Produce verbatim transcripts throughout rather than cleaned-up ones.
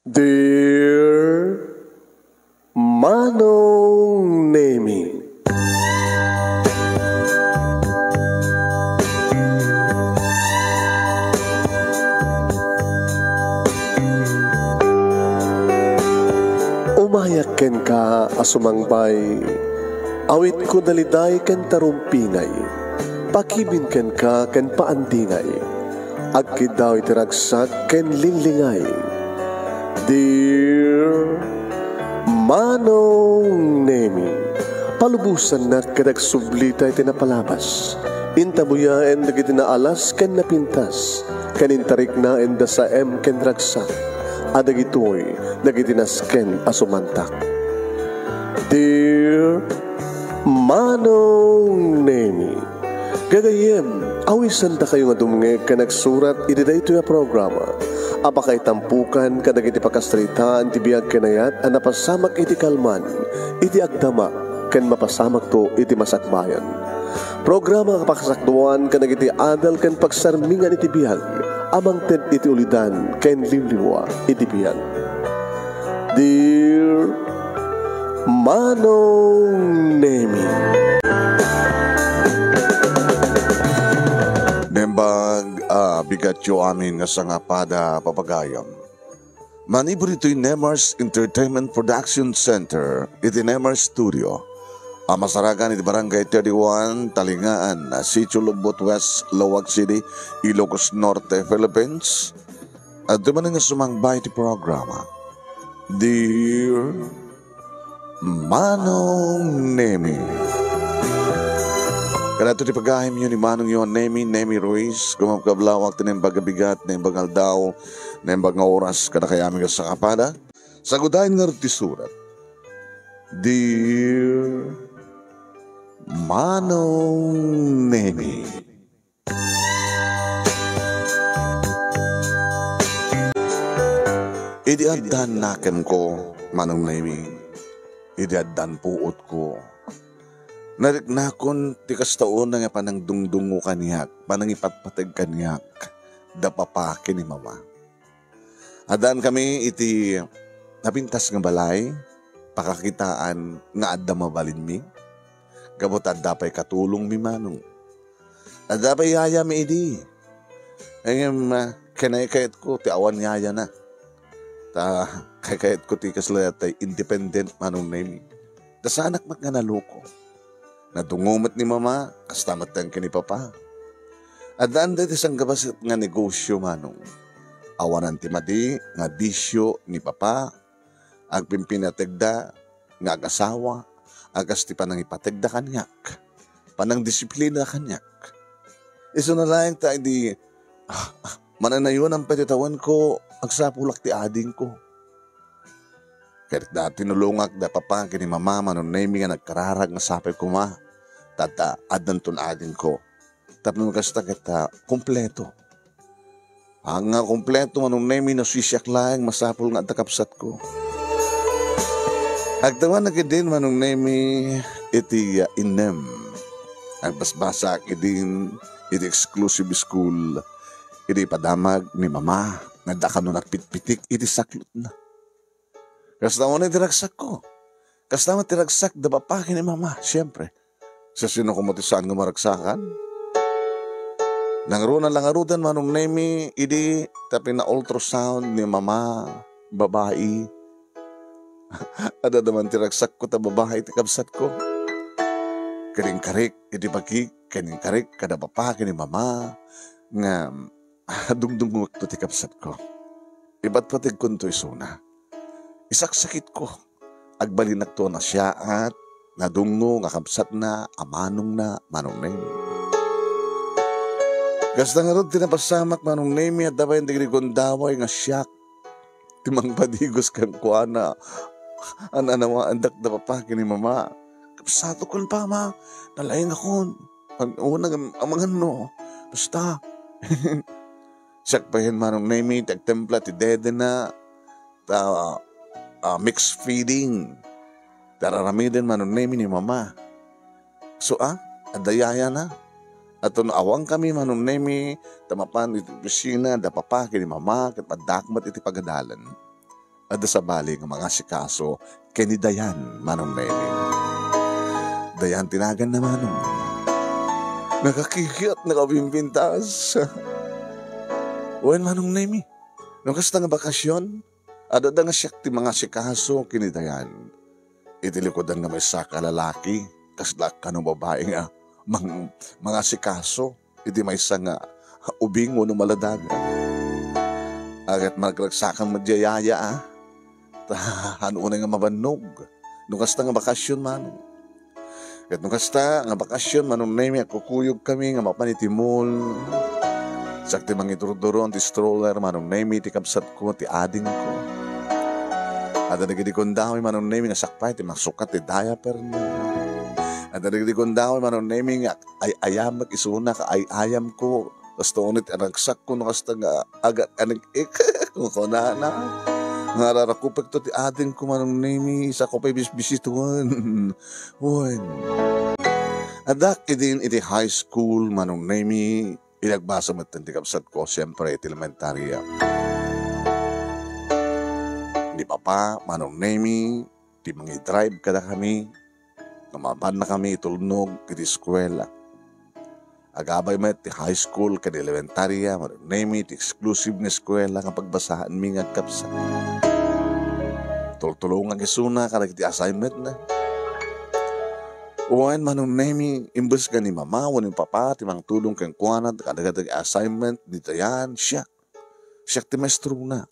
Dear Manong Nemi. Umayak kenka a sumangbay, awitko daliday ken tarumpingay, pakibin kenka ken paandingay. Agkiddaw iti ragsak ken linglingay. Dear Manong Nemi, palubosannak ket agsublita iti napalabas. Intabuyaen dagiti naalas ken napintas, ken intariknaen da saem ken ragsak, a dagitoy dagiti nasken a sumantak. Dear Manong Nemi, gagayyem, awisandakayo nga dumngeg ken agsurat iti daytoy a programa a pakaitampukan kadagiti pakasaritaan ti biag ken ayat a napasamak iti kalman, iti agdama, ken mapasamakto iti masakbayan. Programa a pakasakduan kadagiti adal ken pagsarmingan iti biag a mangted iti ulidan ken liwliwa iti biag. Dear Manong Nemi. Nembag a bigatyo amin nga sangapada, papagayam. Manipud itoy Nemars Entertainment Production Center iti Nemars Studio a masarakan iti Barangay thirty-one, Talingaan, Sitio Lobbot West, Laoag City, Ilocos Norte, Philippines. Adda manen nga sumangbay ti programa. Dear Manong Nemi. Kanato ti pagayamyo ni Manong Yon Nemi, Nemi Ruiz, kumapkablawak ti naimbag a bigat, naimbag nga aldaw, naimbag nga oras, kadakayo amin nga sangapada. Sagudayen ngarud ti surat. Dear Manong Nemi. Idi addan nakenko, Manong Nemi, idi addan puotko, nariknakon ti kasta unay nga panangdungdungngo kaniak, panangipatpateg kaniak, da papa ken ni mama. Addaankami iti napintas nga balay, pakakitaan nga adda mabalinmi. Gapu ta adda pay katulongmi, Manong. Adda pay yayami idi. Ngem, ah, kinaykayatko ti awan yayana. Ta kaykayatko ti kasla dayta independent, Manong Nemi. Ta saanak met nga naloko. Nadungngo met ni mama, kasta met ken ni papa. Addaan dayta sanggabasit nga negosio, Manong. Awanan ti madi nga bisio ni papa, agpimpinategda nga agasawa, a kas ti panangipategda kaniak, panangdisiplina kaniak. Isuna laeng ta idi, ah, ah, mananayonan pay ti tawenko, agsapulak ti adingko. Ket da tinulongak da papa ken ni mama, Manong Nemi, nga nagkararag nga sapay koma, ta adda, addanton adingko. Tapno kasta ket, ah, kompleto. Haan nga kompleto, Manong Nemi, no sisiak laeng, masapul nga adda kabsatko. Agtawanak idin, Manong Nemi, iti, ah, innem. Agbasbasaak idin iti exclusive school. Idi padamag ni mama, nga adda kano nagpitpitik iti saklotna. Kasta unay ti ragsakko. Kasta met ti ragsak da papa ken ni mama, siempre. Sasino koma ti saan nga maragsakan? Nangruna la ngaruden, Manong Nemi, idi ta pina-ultrasound ni mama, babai. Adda man ti ragsakko ta babai ti kabsatko. Ken inkarik iti bagik, ken inkarik kada papa ken ni mama, nga dungdungngotto ti kabsatko. Ipatpategkonto isuna. Isaksakitko. Agbalinakto a nasiaat, nadungngo nga kabsatna a manongna, Manong Nemi. Kasta ngarud ti napasamak, Manong Nemi, adda pay dagiti gundaway nga siak ti mangpadigos kenkuana. An-anawaandak da papa ken ni mama. Kabsato ken pama, nalaingakon. Pag-, una, amangan no. Basta. Siak pay, Manong Nemi, ti agtempla ti dedena, ta, ah, mixed feeding. Ti ar-aramiden, Manong Nemi, ni mama. So, ah, adda yayana. Aton awankami, Manong Nemi, ta mapan iti opisina, da papa ken ni mama, ket addaak met iti pagadalan. adda sabali nga mangasikaso ken ni Dayan, Manong Nemi. Dayan ti naganna, Manong. Nakakikiat, nakabimbintas. Wen, Manong Nemi, no kasta nga bakasyon, adda nga siak ti mangasikaso ken ni Dayan. Iti likudan nga maysa ka lalaki, kasla kano babai nga mang-, mangasikaso iti maysa nga ubing wenno maladaga. Agat maragragsakan met diay yaya, a. Ta, han unay nga mabannog. No kasta nga bakasyon, Manong. Ket no kasta nga bakasyon, Manong Nemi, agkukuyogkami nga mapan iti mall. Siak ti mangidurduron ti stroller, Manong Nemi, ti kabsatko, ti adingko. Adda dagiti gundaway, Manong Nemi, nga siak pay ti mangsukat ti diaperna. Adda dagiti gundaway, Manong Nemi, nga ay-ayamek isuna, kaay-ayamko. Kasta unay ti anagsakko no kasta nga aga-, anak-ik, kunkunana. Nga ararakupekto ti adingko, Manong Nemi, isakko pay bisbisituen. Wen. Addak idin iti high school, Manong Nemi, inagbasa met ti kabsatko, siyempre, iti elementarya. Ni Papa, Manong Nemi, ti mangidrive kadakami, nga mapannakami itulnog iti eskuela. Agabay met ti high school ken elementarya, Manong Nemi, ti exclusive nga eskuela nga pagbasaanmi nga agkabsat. Tultulongak isuna kadagiti assignmentna. Wen, Manong Nemi, imbes nga ni Mama wenno ni Papa ti mangtulong kenkuana kadagiti assignment, ditayan, siak. Siak ti maestrona.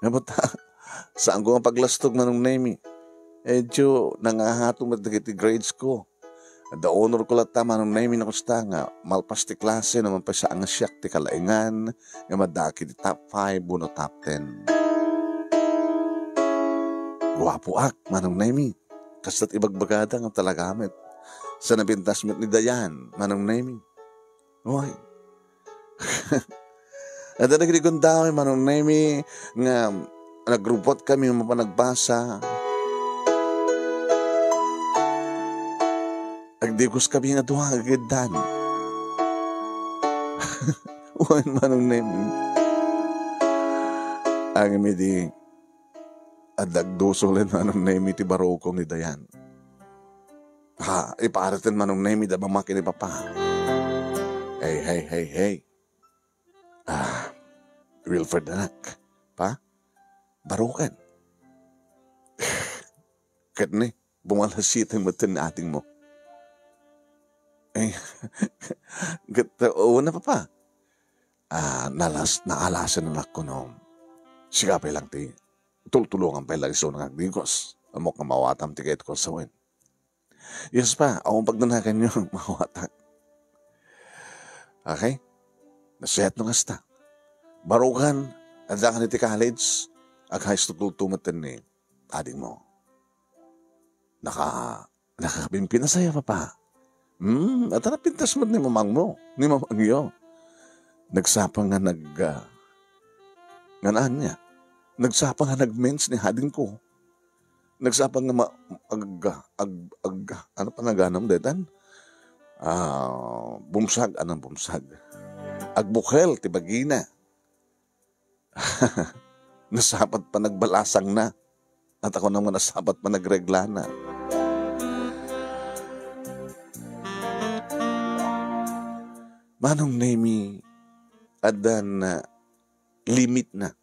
Ngem ta, saanko nga paglastog, Manong Nemi. Medyo nangahato met dagiti grades ko. Adda honor ko latta, Manong Nemi, no kasta nga malpas ti klase, no man pay saan nga siak ti kalaingan nga maddaak iti top five wenno top ten. Guapoak, Manong Nemi. Kasta't ibagbagada nga talaga met. Sa napintas met ni Dayan, Manong Nemi. Oy. Adda dagiti gundaway, Manong Nemi, nga nagrupotkami mapan nagbasa. Agdiguskami nga dua nga agiddan. Wen, Manong Nemi. Ngem idi adda agdusolen, Manong Nemi, ti barukong ni Dayan. Ha, ipaareten, Manong Nemi, da Mama ken ni Papa. Hey, hey, hey, hey. Ah, Wilfred, anak. Pa? Barukan. Ket ni, bumalasitang met ni adingmo. Eh, ket, una, Papa. Ah, nalas-, naalasan, anak, kuno. Sika pay lang ti tultulongan pay lang isu nga agdigos. Ammok nga maawatam ti kayatko a sawen. Yes, Pa, awan pagdanaganyo, maawatak. Okay? Nasayaat no kasta. Barukan, adda kan iti college, ag-high school to met ni adingmo. Naka-, nakabimpinasaya, Papa. Hmm, adda napintas met ni mamangmo, ni mamangyo. Nagsapa nga nag-, ah, nga naan niya? Nagsapa nga nag-mens ni adingko. Nagsapa nga ma-, ag-, ag-, ag-, ano pa naganam detan? Ah, bumsag, anong bumsag? Agbukel ti bagina. Nasapat pa nagbalasang na. At ako naman nasapat pa nagregla na. Manong Nemi, addan, ah, limit na.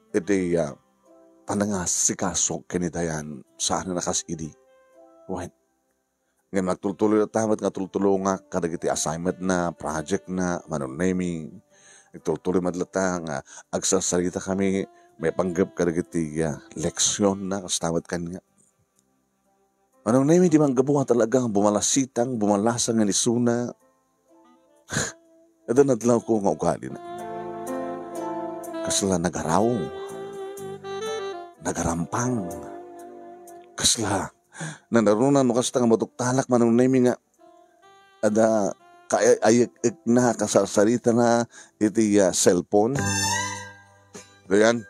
Iti, ah, panangasikaso ken ni Dayan, saan a kas idi. Wen. Ngem nagtultuloy latta met nga tultulongak kadagiti assignment na, project na, Manong Nemi. Nagtultuloy met latta nga agsarsarita kami maipanggep kadagiti, ah, leksyon na, kasta met kaniak. Manong Nemi, di manggapu nga talaga nga bumalasitang, bumalasang nga ni Suna. Adda nadlawko nga ugalina. Kasla nagaraw. Nagarampang. Kasla nanaruna no kasta nga maduktalak, Manong Nemi, nga adda kaayek-ekna, kasarsaritana iti, ah, cellphone. Dayan.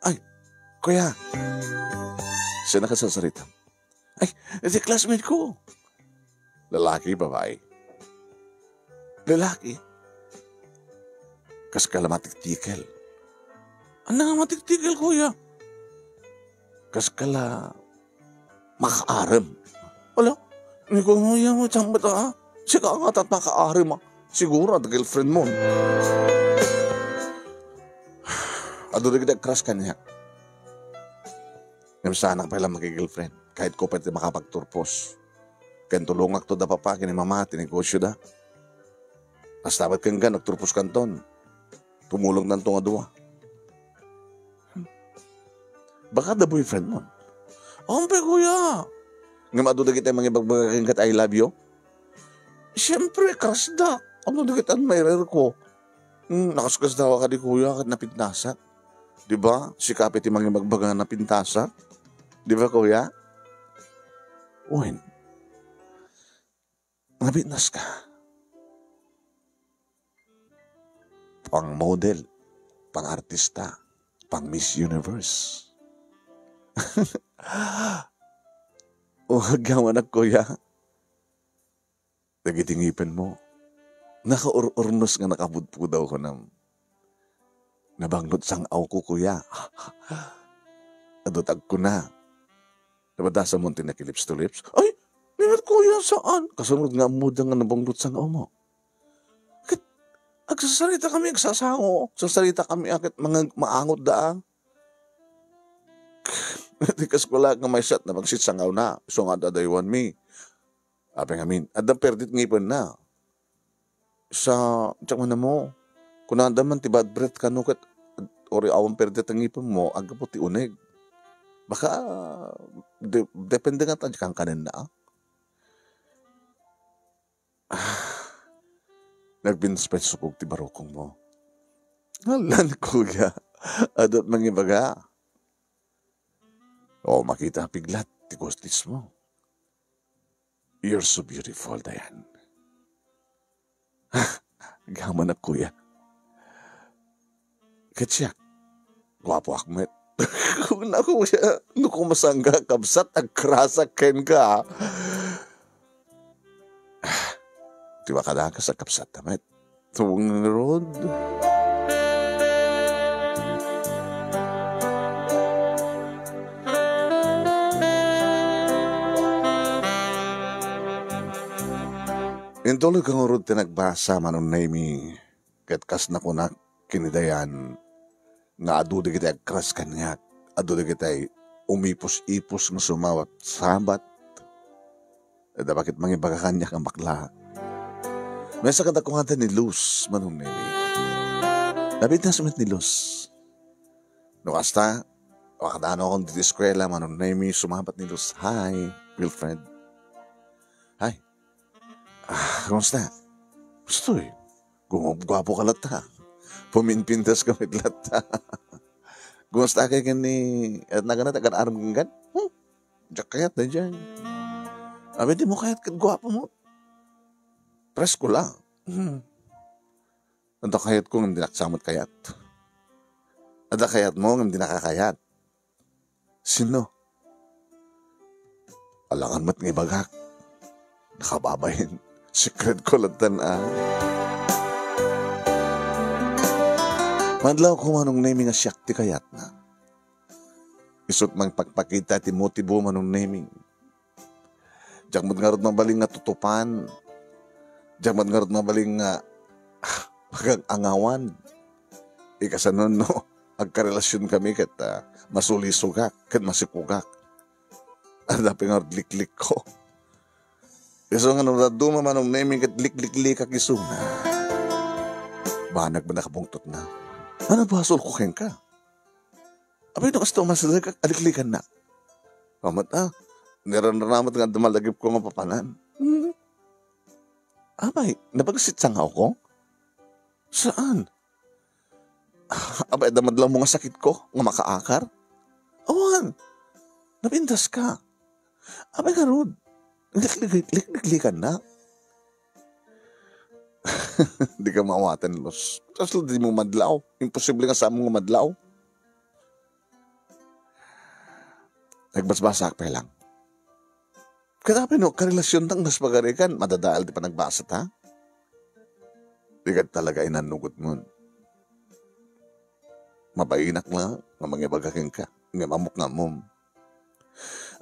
Ay, kuya. Sino kasarsarita? Ay, iti classmate ko. Lalaki, babae? Lalaki. Kas ka la matiktikel. Ano nga matiktikel, kuya? Kaskala makaarem. Ala, ni kuya mo, tiyang bata, ah. Sika nga tat makaarem, ah. Siguro, at girlfriend mo. Adu dagiti agcrush kaniak. Ngem saanak pay la maki-girlfriend. Kahit ko pay ti makapagturpos. Ken tulongak to da papa ken ni mama ti negosyo da. Kasta met kenka, nagturpos kanton. Tumulong tanto nga dua. Baka da boyfriend mo. Ampe, kuya. Ngem adu dagiti mangibagbaga kenka, "I love you." Siyempre, crush da. Adu dagiti admirer ko. Hmm, nakaskas daw kadi, kuya, ket napintasak. Di ba? Sika pay ti mangibagbaga nga napintasak. Di ba, kuya? Wen, napintas ka. Pang model, pang artista, pang Miss Universe. O, agyaman ak, kuya. Dagiti ngipenmo, nakaur-urnos nga nakapudpudaw, kunam. Nabangngot sang-awko, kuya. Adu ti agkuna. Napadasamon ti nakilips to lips. Ay, ni met, kuya, saan? Kasunod nga ammoda nga nabangngot sang-awmo. Ket agsasarita kami, agsasango. Agsasarita kami, a, ket mangag-, maangot da, a. Ti kas ko la nga maysa, nabangsitsangawna. Isu nga adda daywanmi. Apay ngamin, adda perdit ngipenna. Sa, diak man ammo. Kunada man ti bad breath kano ket, uray awan perdit ti ngipenmo, aggapu ti uneg. Baka, de-, depende nga ta, diak kankanenna, a. Ah, nagbinspansukog ti barukongmo. Alan, kuya, adut mangibaga. O, makita piglat ti kustismo. You're so beautiful, Diane. Agyaman ak, kuya. Ket siak, guapoak met. Kuna, kuya, no kumasangga, kabsat, agcrush-ak kenka. Ti makadakas a kabsat ta met. Tungod. Intuloy ko ngarud ti nagbasa, Manong Nemy, ket kas nakunak ken ni Diane nga adu dagiti agcrush kaniak, adu dagiti umipus-ipus nga sumabat-sabat. Adda bakit mangibaga kaniak nga bakla. Maysa kadakuada ni Luz, Manong Nemy. Napintas met ni Luz. No kasta, makadanak ditoy eskuela, Manong Nemy, sumabat ni Luz. Hi, Wilfred. Hi. Ah, kumusta? Gustoy. Gumagwapo ka latta. Puminpintas ka met latta. Kumusta kay ken ni, at nagana, tagan aram ganggan? Hmm? Diak kayat daydiay. Abi, di mo kayat ket gwapo mo. Presko lang. Hmm. Adda kayat ko ngem dinak sa met kayat. Adda kayat mo ngem dinak kayat. Sino? Alangan met nga ibagak. Nakababain. Secret ko lattan, a. Madlaw ko, Manong Nemy, nga siak ti kayatna. Isut' mangpakpakita ti motibo, Manong Nemy. Diak met ngarud mabalin nga tutupan. Diak met ngarud mabalin nga pagag-angawan. Ikasano no agkarelasion kami ket, ah, masulisogak ket masikugak. Adda pay ngarud liklikko. Isu nga no dadduma, Manong Nemy, ket likliklikak isuna. Banag met a kabungtotna. Ania basolko kenka? Apay no kasta, umasideg a liklikannak. Amat, ah, niranranamat nga adda malagipko nga papanan. Hmm. Apay, nabangsitsangawko? Saan? Apay, adda madlawmo nga sakitko nga makaakar? Awan. Napintaska. Apay ngarud, liklik-, likliklikannak. Dika maawaten, Luz. Kasla dimo madlaw. Imposible nga saanmo nga madlaw. Nagbasbasaak pay lang. Ket apay no karelasiontak, mas pagarikan, madadael ti panagbasata? Dika talaga inannugotmon. Mabainak la nga mangibaga kenka, ngem ammok nga ammom.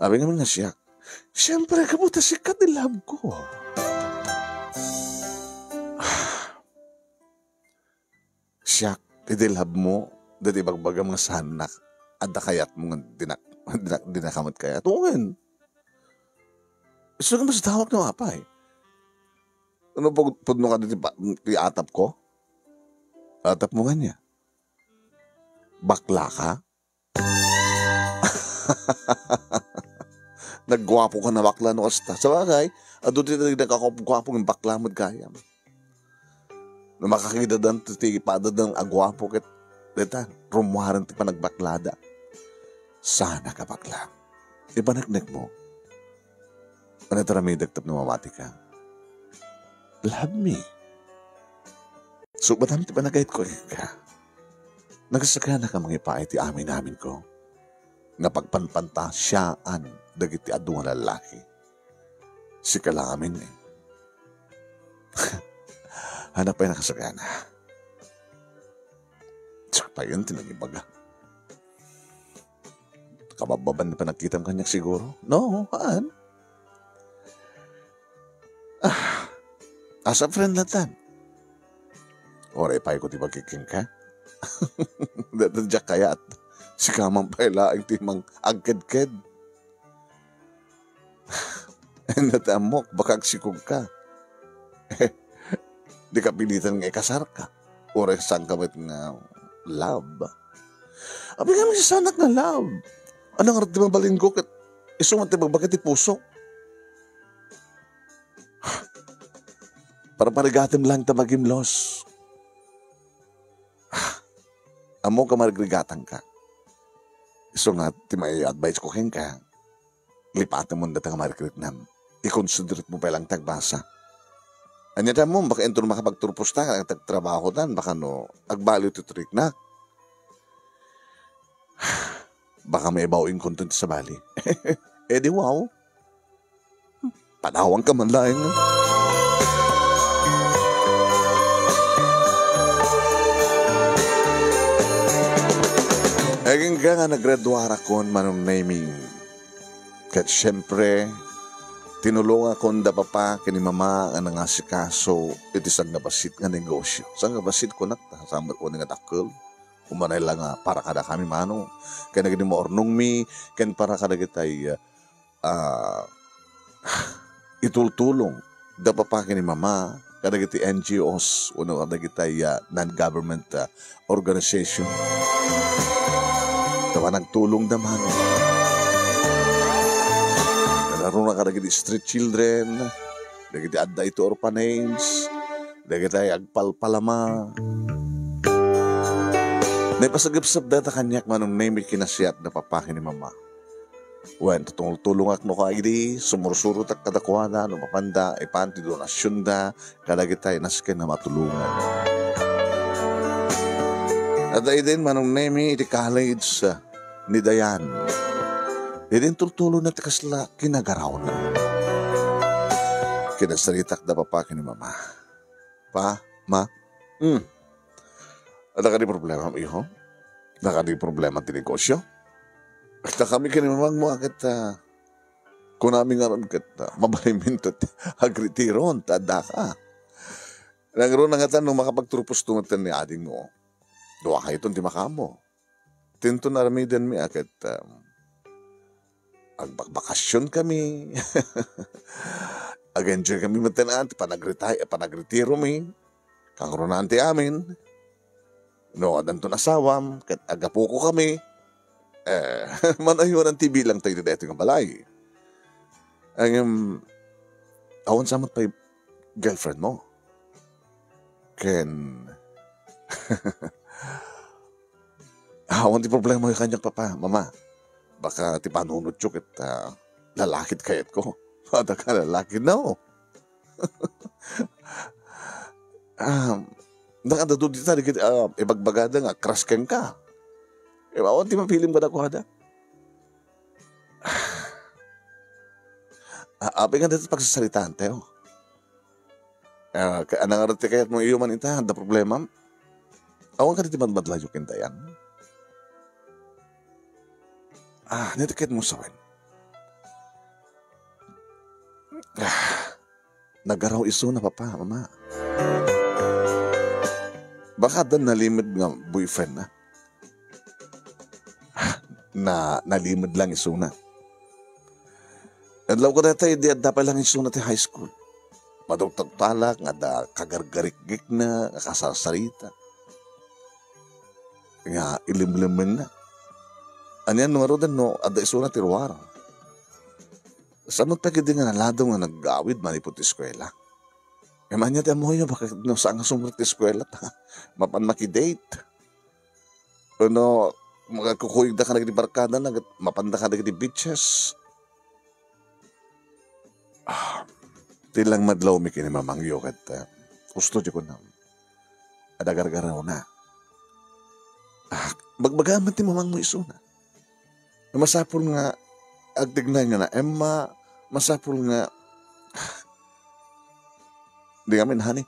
Abi ngamin nga siak, siempre, gapu ta sika ti love ko. Siak, iti love mo, dati bagbagam nga sanak, adda kayat mo nga dinak, dinak, dinaka met kayat. Wen. Isu nga mas dawak no apay. Ano pag, pudno ka dati pa, ti atap ko? Atap mo nga niya. Bakla ka? Nagguapo ka na bakla no kasta. Sabagay, adu ti nagkakagwapo ng bakla met gayam. No makakidadan ti, ti padadan a guapo ket deta, rummuaren ti panagbaklada. Sana ka bakla. Ipaneknek mo. Ano ti aramidek tapno mamati ka? Love me. Subatam ti panagayat ko kenka. Nagsagana ka mangipaay ti amin-amin ko. Nga pagpanpantasiaan dagiti adu nga lallaki. Sika la amin, eh. Hanap pay nakasagana. Siak pay ti nagimbaga. Kababbaban ni panagkitam kaniak siguro. No, haan. Ah, as a friend latan. Uray pay ko ti pagkikinka. Dada diak kayat. Sika man pay laeng ti mang agkedked. Ania ti ammok, baka agsikog ka. Di ka pilitan nga ikasar ka. Uray saan ka met nga love. Abi nga, masasanak nga love. Ano nga ti mabalin ko ket isu man ti bagbagi ti puso. Parparigatem lang ta magimlos. Ammo ka marigrigatangka. Isu nga ti mai-advise ko kenka. Lipatem mo data nga marikriknam. Ikonsiderat mo pay lang ti agbasa. Ania ti ammom, baka inton makapagturpos ta, nga tagtrabaho tan, baka no, agbaliw ti trikna. Baka maibaw inkonton ti sabali. Eh di wow. Panawan ka man laeng. Agingga nga naggraduarakon, Manong Neming. Ket siempre, tinulongakon da papa ken ni mama nga nangasikaso iti sangabassit nga negosyo. Sangabassit kunak ta, saan met uni nga dakkel. Umanay la nga para kadakami, mano, ken dagiti maurnongmi, ken para kadagitay, ah, itultulong da papa ken ni mama kadagiti N G Os wenno kadagitay, ah, non-government, ah, organization. Ta panagtulongda, mano. Nanaruna kadagiti street children, dagiti adda iti orphanage, dagitay agpalpalama. Naipasagepsep data kaniak, Manong Nemi, kinasiat da papa ken ni mama. Wen, tutultulongak no kaidi, sumursurotak kadakuada no mapanda, ipan ti donasionda kadagitay nasken a matulongan. Adda idin, Manong Nemi, iti college, ah, ni Dayan. Idin tultulona ti kasla kinagarawna. Kinasaritak da papa ken ni mama. Pa, ma, hmm. Adda kadi problema, iho? Adda kadi problema ti negosyo? Adda kami ken ni mamangmo a ket, ah, kunami ngarud ket, ah, mabalinmin ti agritiron ta addaka. Nangruna ngatan no makapagturpos to metten ni adingmo. Duakayton ti makaammo. Tinton aramidenmi a ket, um, agbakbakasyon kami. Ag-enjoy kami metten a ti panagritay-, panagritiromi. Kangrunaan ti amin. No, adanton asawam, ket aggapuko kami. Eh, manayunan ti bilang tayo daytoy nga balay. Ngem, awan sa met pay girlfriend mo. Ken, awan ti problema kaniak, papa, mama. Baka ti panunotyo ket, ah, lalaki ti kayatko. Adda ka lalaki, no? Ah, nakadadu dita, dagiti, ah, ibagbagada nga crush kenka. Eh, awan ti mapilim kadakuada. Ah, apay nga dita pagsasaritaan tayo. Ah, ka-, anang arat ti kayat mo iyo man ita, adda problema. Awan ka ti madmadlayo ken Dayan. Ah, ania ti kayat mo sawen? Nagaraw isuna, Papa, Mama. Baka adda nalimed nga boyfriend na. Na, nalimed lang isuna. Adlaw ko dayta, idi adda pa lang isuna ti high school. Madungtagtalak nga adda kagargarikgikna, nga kasarsarita. Nga ilimlimenna. Ania no ngaruden no adda isuna ti ruar? Saan met pay ketdi nga naladaw nga nagawid manipud ti eskuela? Ngem ania ti ammoyo, baka no saan nga sumrek ti eskuela ta mapan makidate? Wenno, magkukuyogda kadagiti barkadana, ket mapanda kadagiti beaches? Ah, ti lang madlawmi ken ni mamangyo ket, ah, husto ti kunam. Adda gargarawna. Ah, bagbagam met ti mamangmo isuna. Masapul nga agtignay nga na, Emma, masapul nga, di kami, honey.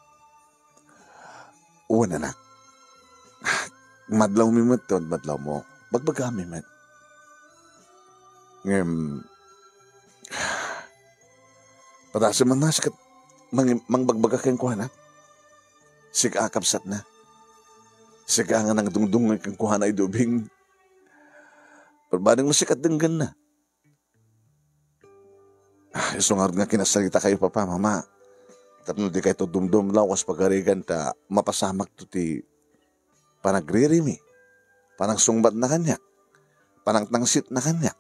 Wen, anak. Madlawmi met, madlawmo. Bagbagami met. Ngem, padasem man nga, sika ti mang-, mangbagbaga kenkuana. Sika a kabsatna. Sika nga nangdungdungngay kenkuana idi ubing. Parbadeng no sika ti denggenna. Ah, isu ngarud nga kinasarita kayo, Papa, Mama. Tapno di kayo dumdumlaw kas pagarigan ta mapasamakto ti panagririmi, panangsungbatna kaniak, panangtangsitna kaniak.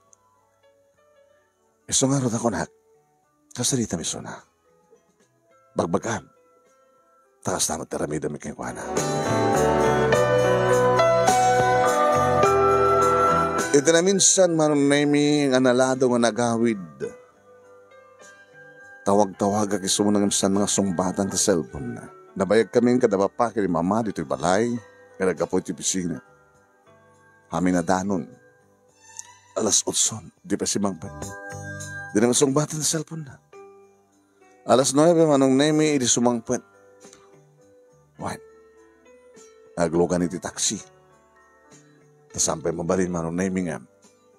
Isu ngarud a kunak, kasaritam isuna. Bagbagam. Ta kasta met ti aramidem kenkuana. Iti naminsan, Manong Nemy, nga naladaw nga nagawid, tawag-tawagak isuna ngem saan nga sungbatan ti cellphone-na. Nabayagkamin kada papa ken ni mama ditoy balay nga naggapu iti opisina. Amin a danon. Alas otso, di pay sumangpet. Di na masungbatan ti cellphone-na. Alas nuebe, Manong Nemy, idi sumangpet. Wen, aglugan iti taksi. Ta saan pay mabalin, Manong Nemy, nga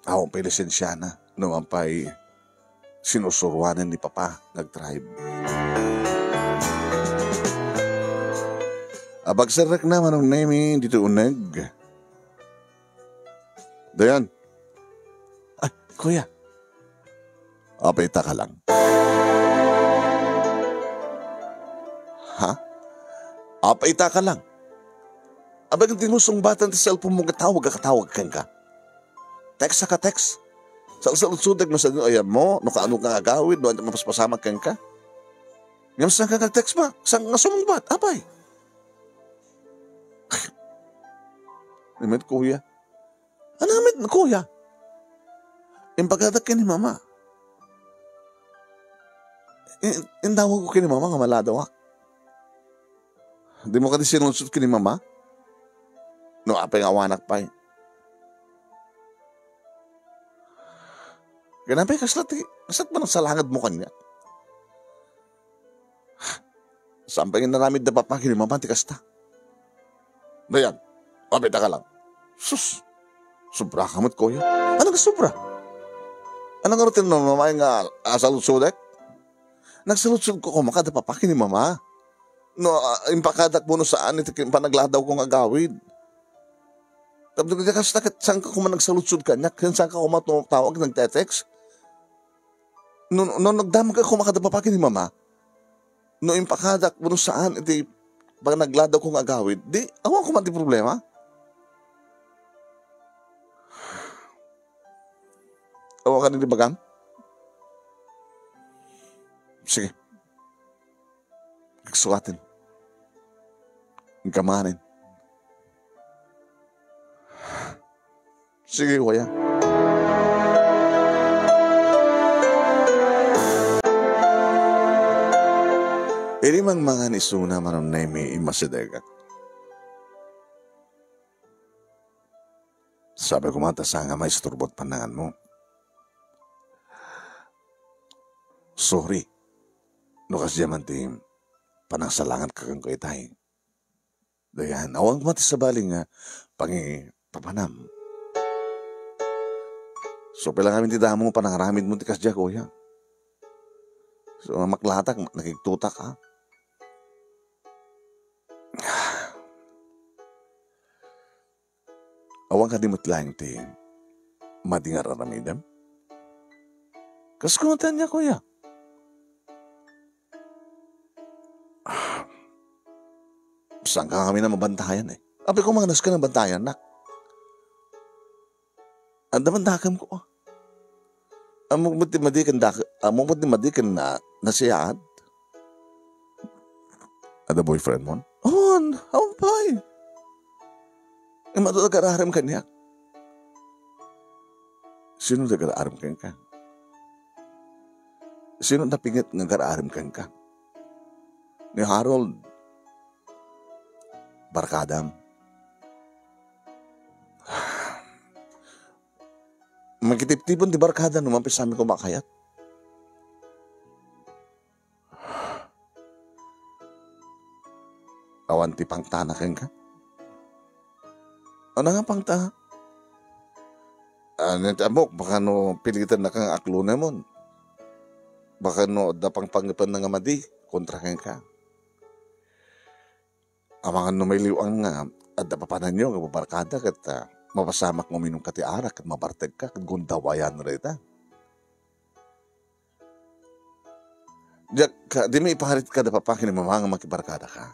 awan pay lisensiana, no awan pay sinusuroanen ni Papa nga agdrive. Apagserrekna, Manong Nemy, ditoy uneg. Dayan. Ay, kuya. Apay ita ka lang. Ha? Apay ita ka lang. Apay, dimo sungbatan ti cellphone mo, katawag a katawag kenka. Text ka text. Salsaludsodek no saan nga ayanmo, no kaano nga agawid, no ania nga mapaspasamak kenka. Ngem saan ka nag-text pa? Saan nga sumungbat? Apay. Ni met, kuya. Ano met, kuya? Impakadak ken ni mama. In-, indawag ko ken ni mama nga maladawak. Dimo kadi sinudsod ken ni mama? No apay nga awanak pay. Ken apay, kasla ti, kasla ti panagsalangedmo kaniak. Saan pay nga inaramid da papa ken ni mama ti kasta? Dayan, apay ita ka lang. Sus, sobra ka met, kuya. Ano nga sobra? Ano nga rutin no, mama, nga asaludsodek? Nagsaludsodko koma kada papa ken ni mama. No, ah, impakadakmo no saan iti kin-, panagladawko nga agawid. Tapno iti kasta ket, saan ka koma nagsaludsod kaniak? Ken saan ka koma tumawag, nagte-text? No, no, nagdamag ka koma kada papa ken ni mama, no impakadak no saan iti panagladawko nga agawid, di awan koma ti problema. Awan ka ni bagam? Sige. Agsuaten. Agkamanen. Sige, kuya. Idi mangmangan isuna, Manong Nemy, immasidegak. Sabi ko man, ta saan nga maisturbo ti pannanganmo. Sorry. No kasdiay man ti panangsalangadka kenka itay. Dayan, awan koma ti sabali nga pangipapanam. Supay lang amin ti damo nga panangaramidmo ti kasdiay, kuya. maklatak, nakigtutak, ha? Awan kadi met laeng ti madi nga ar-aramidem? Kas kunatan niya, kuya. Saan ka ngamin a mabantayan, eh? Apay ko, mangnas ka ng bantayan, nak. Adda man dakem ko. Ammok met ti madi ken dak-, ammok met ti madi ken na-, nasiyaat. Adda boyfriend mo? On, awan pay. Immadu ti agar-arem kaniak. Sino ti agar-arem kenka? Sino napinget nga agar-arem kenka? Ni Harold, barkadam. Makitiptipon ti barkada no mapisami ko makayat. Awan ti pangtana kenka? Ano nga pangta? Ano ti amok, baka no pilitan na kang aklunemon. Baka no adda pangpangipan na nga madi kontra kenka. Amangan no mailiw-an nga adda papananyo nga babarkada ket, ah, mapasamak nga uminum ka ti arak ket mabartegka ket gundawayan dayta. Diak ka, dimo iparit kada papa ken ni mama nga makibarkada ka.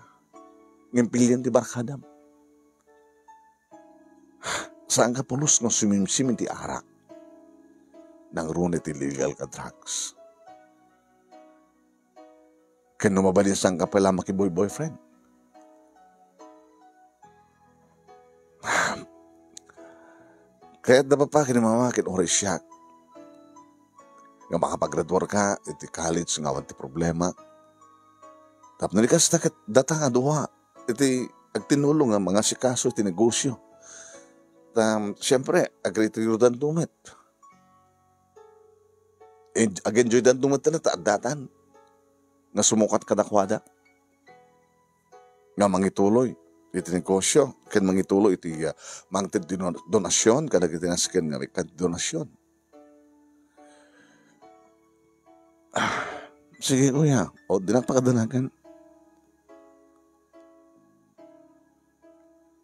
Ngem pilian ti barkadam. Saan ka pulos nga sumimsim iti arak. Nangruna iti illegal ka drugs. Ken no mabalin, saan ka pay la makiboy-boyfriend. Kayat da papa ken ni mama ket uray siak nga makapagraduar ka iti college nga awan ti problema. Tapno di kasta ket data nga dua iti agtinulong nga mangasikaso iti negosyo. Ta, siyempre, agretiro danto met. En-, ag-enjoy danto met ta addatan nga sumukat kadakuada nga mangituloy iti negosyo ken mangituloy iti, ah, mangted dino-, donasyon kadagiti nasken nga maipanti donasyon. Ah, sige, kuya. O, dinak pakadanagan.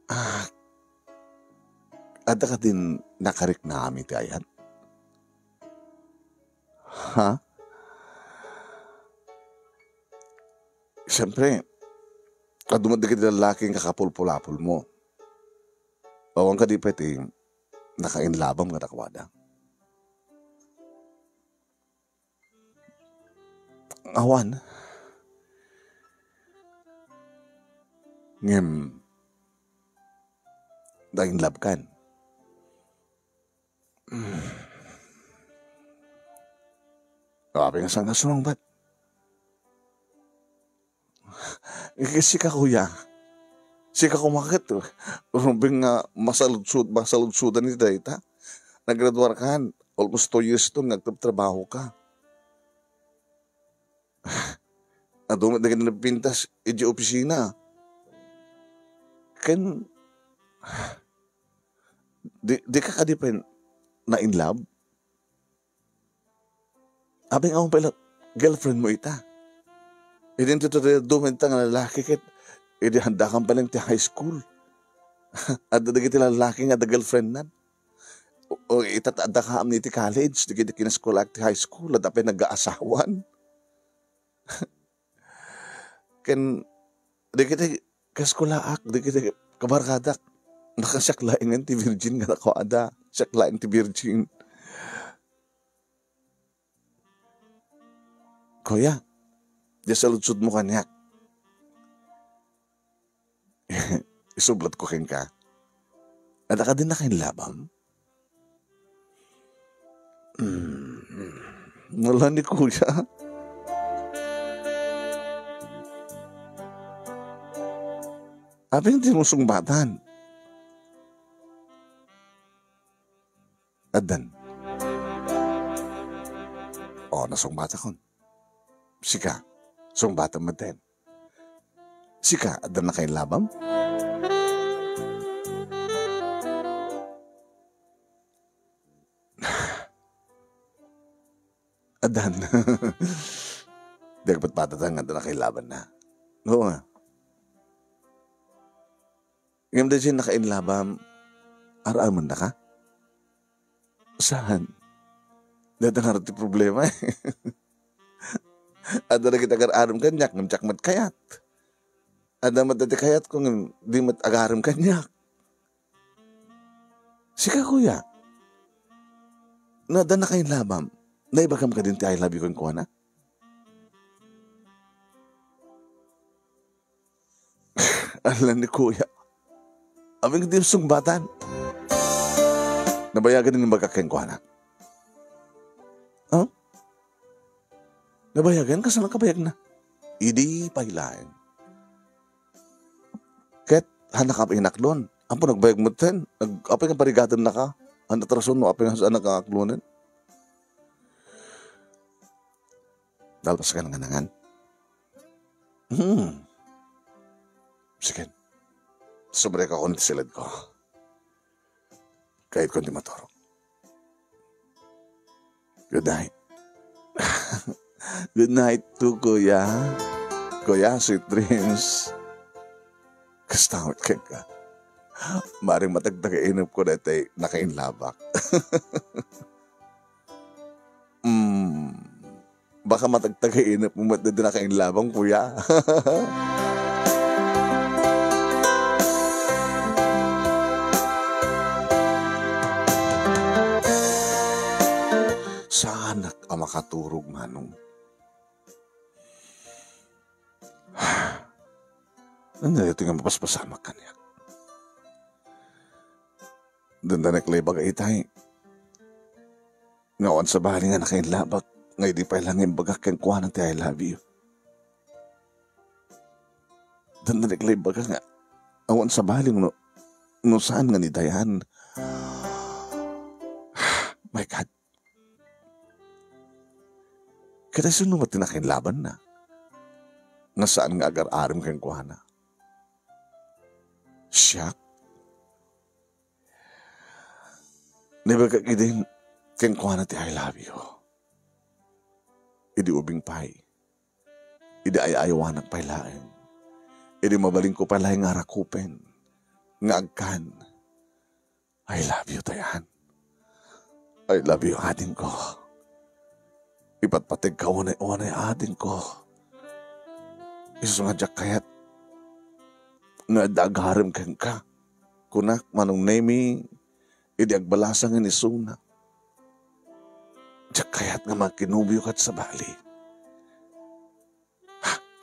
Ah, adda ka din nakariknam iti ayat? Ha? Siyempre, adu met dagiti lallaki nga kakapulpulapol mo. Awan kadi pay ti nakainlabam kadakuada? Awan. Ngem, nainlabkan. Apay nga saan nga sumungbat? Ket sika, kuya. Sika koma ket, rumbeng nga masaludsod, masaludsodan iti dayta. Naggraduar kan, almost two years ton nga agtrabtrabaho ka. Adu met dagiti nagpintas iti opisina. Ken, di, di ka kadi pay na-in love? Apay nga awan pay la girlfriend mo ita? Idi ditoy ti dumenta nga lalaki ket idi handakam pay laeng ti high school. Adda dagiti lalaki nga adda girlfriendnan. O, o, ita ta adda kaamni iti college, dagiti kinaskolaak ti high school, adda pay nagaasawan. Ken dagiti kaskolaak, dagiti kabarkadak, baka siak laengen ti virgin nga nakuada. Siak laeng ti virgin. Kuya, diay saludsodmo kaniak. Isublatko kenka. Adda kadi nakainlabam? Hmm. Wala ni kuya. Apay nga dimo sungbatan? Addan. O, nasungbatakon. Sika, sungbatam metten. Sika, adda nakainlabam? Addan. Di agpatpatatan nga adda nakainlabanna. Oo nga. Ngem daydiay nakainlabam, ar-aramennaka? Saan? Dayta ngarud ti problema, eh. Adda dagiti agar-aram kaniak, ngem diak met kayat. Adda met dagiti kayatko, ngem di met agarem kaniak. Sika, kuya, no adda nakainlabam, naibagam kadin ti I love you kenkuana? Ala ni kuya. Amin nga di sungbatan. Nabayagan nga imbagak kenkuana. Ha? Nabayagan? Kasano kabayagna? Idi pay laeng. Ket, hannaka pay inaklon. Apo nagbayag metten. Nag-, apay nga parigatennaka. Haan ti rason no apay nga saannaka aklonen. Dalpaska nga nangan. Hmm. Sige. Subrek ako ni siled ko. Kayat ko di maturog. Good night. Good night to kuya. Kuya, sweet dreams. Kasta met kenka. Maring matagtagainep ko daytoy nakainlabak. Mm. Baka matagtagainep mo met daytoy nakainlabam, kuya. Saanak a makaturog, Manong. Ania daytoy nga mapaspasamak kaniak? Dandanek la ibaga itay nga awan sabali nga nakainlabak nga idi pay la nga imbagak kenkuana ti I love you. Dandanek la ibaga nga awan sabali no, no saan nga ni Dayan. My God. Ket asino met ti nakainlabanna nga saan nga agar-arem kenkuana? Siak? Naibagak idin kenkuana ti I love you. Idi ubing pay, idi ay-ayawanak pay laeng, idi mabalinko pay laeng nga arakupen, nga agkan, I love you, Dayan. I love you, adingko. Ipatpategka unay-unay, adingko. Isu nga diak kayat nga adda agarem kenka. Kunak, Manong Nemi, idi agbalasang nga isuna. Diak kayat nga makinubio ket sabali.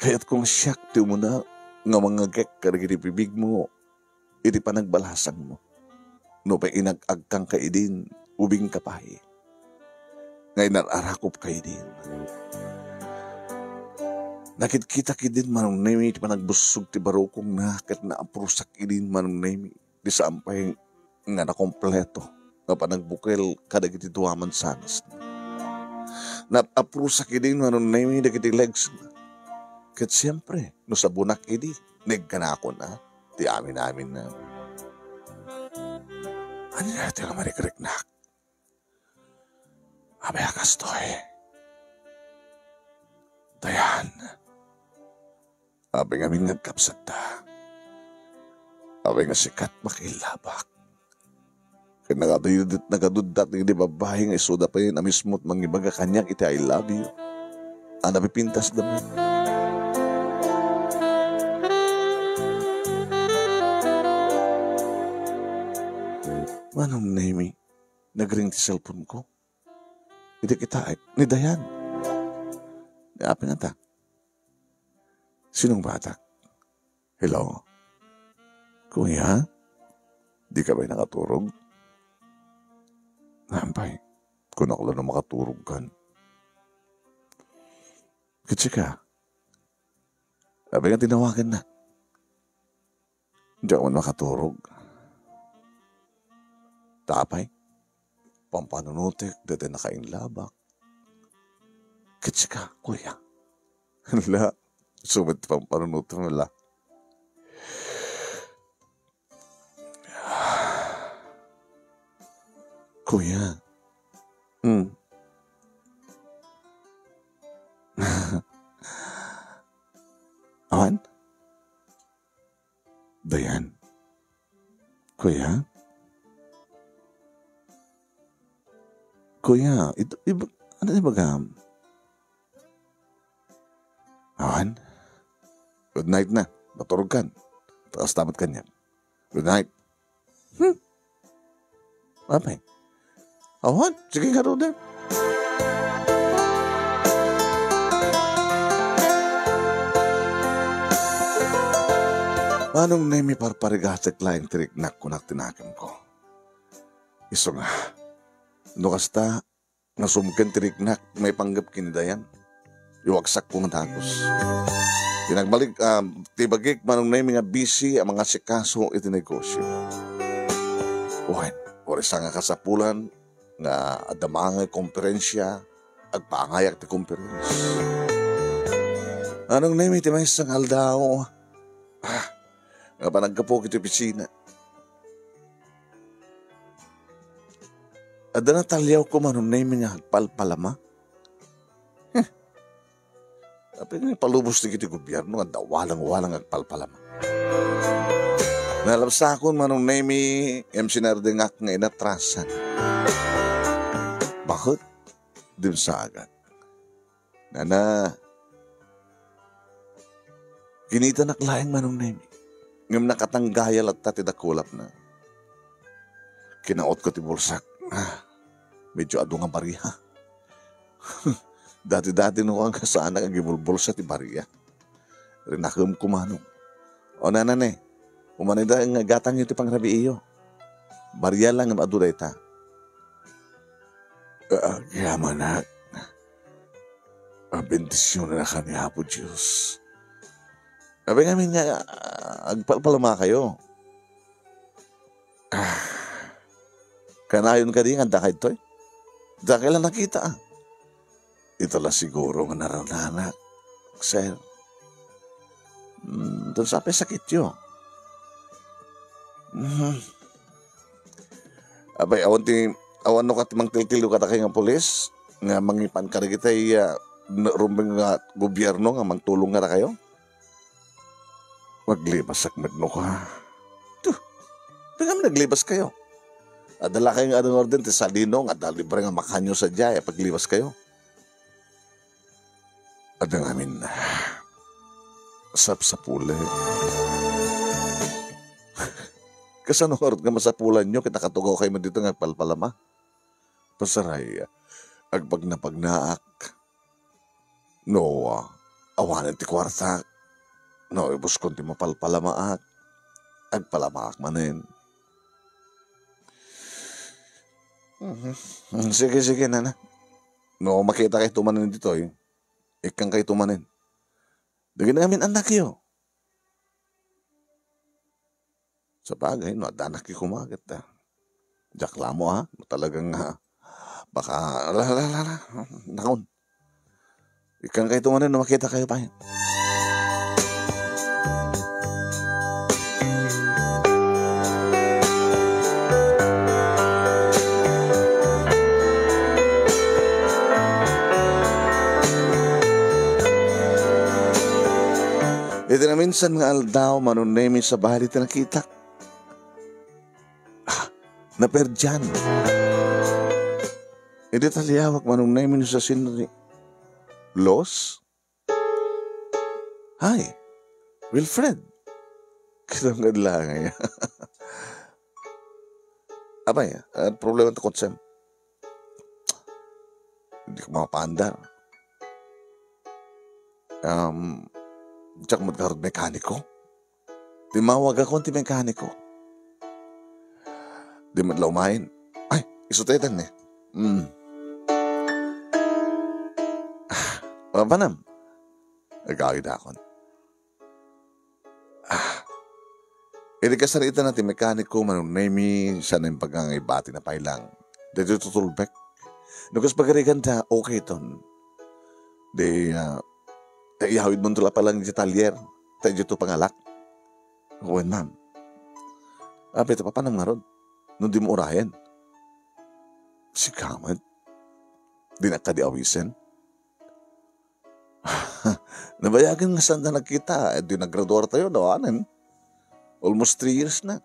Kayatko nga siak ti umuna nga mangngegek kadagiti bibigmo iti panagbalasangmo. Nupay inag-agkanka idin, ubingka pay. Nga inar-arakupka idin. Nakitkitak idin, Manong Nemi, iti panagbussog ti barukongna, ket naaprusak idin, Manong Nemi. Di saan pay nga nakompleto nga panagbukel kadagiti dua mansanas. Naap-aprusak idin, Manong Nemi, dagiti legs. Ket siempre, no sabunak idi, nagkanakon a ti amin-amin na. Ania ti nga marikriknak? Apay a kastoy? Dayan. Apay ngamin nga agkapsat ta? Apay nga sika ti makailabak? Ket nagadud-, nagaduddat dagiti babbai nga isuda pay a mismo ti mangibaga kaniak iti I love you. A napipintasda met. Manong Nemi, nagring ti cellphone ko. Idi kitaek, ni Dayan. Ni apay ngata? Sinong batak? Hello? Kuya? Dika pay nakaturog? Apay, kunak la no makaturogkan. Ket sika? Apay nga tinawaganna? Diak man makaturog. Ta apay, pampanunotek daytoy nakainlabak. Ket sika, kuya? La, subet ti pampanunotem la. Kuya. Hmm. Kuya? Kuya, ito, iba, ano ibagam? Awan? Good night na. Maturog kan. Taas tamat kaniak. Good night. Hmm. Apay? Awan? Sige nga, Roder. Manong Nemi, parparigatek laeng ti riknak, kunak ti nakemko. Isu nga, no kasta, nasumken ti riknak, maipanggep ken ni Dayan. Iwagsakko nga dagus. Ti nagbalik, ah, ti bagik, Manong Nemi, nga busy a mangasikaso iti negosyo. Wen, uray sangakasapulan nga adda maangay komperensia, agpaangayak ti komperensia. Manong Nemi, ti maysa nga aldaw, ah, nga panaggapu iti opisina. Adda nataliawko, Manong Nemi, nga agpalpalama. Heh. Apay nga ipalubos ti iti gobierno nga adda walang-walang agpalpalama. Nalabsakon, Manong Nemi, M C nardengak nga inatrasan. Bakit? Dimsaagak. Nana, kinitanak laeng, Manong Nemi. Ngem nakatanggayan latta ti dakulapna. Kinautko ti bulsak. Ah, medyo adu nga baria. Dati-dati no nga saanak agibulbulsa ti baria. Rinakemko, Manong. O, nana ne, umanida nga igatangyo ti pangrabiiyo. Baria lang ngem adu dayta. Ah, agyamanak. Ah, bendisionanak ni Apo Dios. Apay ngamin nga, ah, agpalpalamakayo. Ah, kanayon kadi nga adda kaytoy? Dakay la nakita, ah. Ita la siguro nga narananak, sir. Hmm, dun sa pay sakityo. Mhm. Apay, awan ti, awan no kat mangtiltilyo kadakay nga pulis nga mangipan kadagitay, ah, n-, rumbeng nga gobierno nga mangtulong kadakayo? Maglibasak met no ka. Tuh, apay ngamin naglibaskayo? Adda la kayo nga adda nga orden ti salino nga adda libre nga makanyo sadiay a paglibaskayo. Adda ngamin, sapsapulek. Kasano ngarud nga masapulanyo ket nakatugaw kayo dito nga agpalpalama? Pasaray, agpagnapagnaak. No, ah, awanen ti kuartak, no, ibuskon ti mapalpalamaak, agpalamaak manen. Mhm. Sige, sige, nana. No, makita kayo manen ditoy, ikkan kayo manen. Dagiti amin annakyo. Sabagay, no, addanak ti kumaget, ah. Diak la ammo, ha? No talagang, ah, baka, la, la, la, la. Nakon. Ikkan kayo manen, no, makita kayo pay. Iti naminsan nga aldaw, Manong Nemi, sabali ti nakitak. Ah, naperdian. Idi taliawak, Manong Nemi, no siasino ti Los? Hi, Wilfred. Kitang kadlangay. Apay, ano problema ta kotsem? Hindi ko makapaandar. Um, diak met ngarud mekaniko. Timmawagakon ti mekaniko. Di met la umayen. Ay, isu ti itan ni. Hmm. Ah, mapanam. Agawidakon. Ah. Idi kasaritan na ti mekaniko, Manong Nemi, saan na imbag nga ibati na pay lang. Daytoy tutulbek. No kas pagarigan ta, okay ton. Di, ah, iyawid mo nto la pay lang iti talyer. Ta idiay to pangalak. Wen, ma'am. Apay ta papanam ngarud? No di mo urayen. Sika met. Dinak kadi awisen. Nabayagen nga saan ta nagkita, eh, di naggraduar tayo, dawanen. Almost three years na.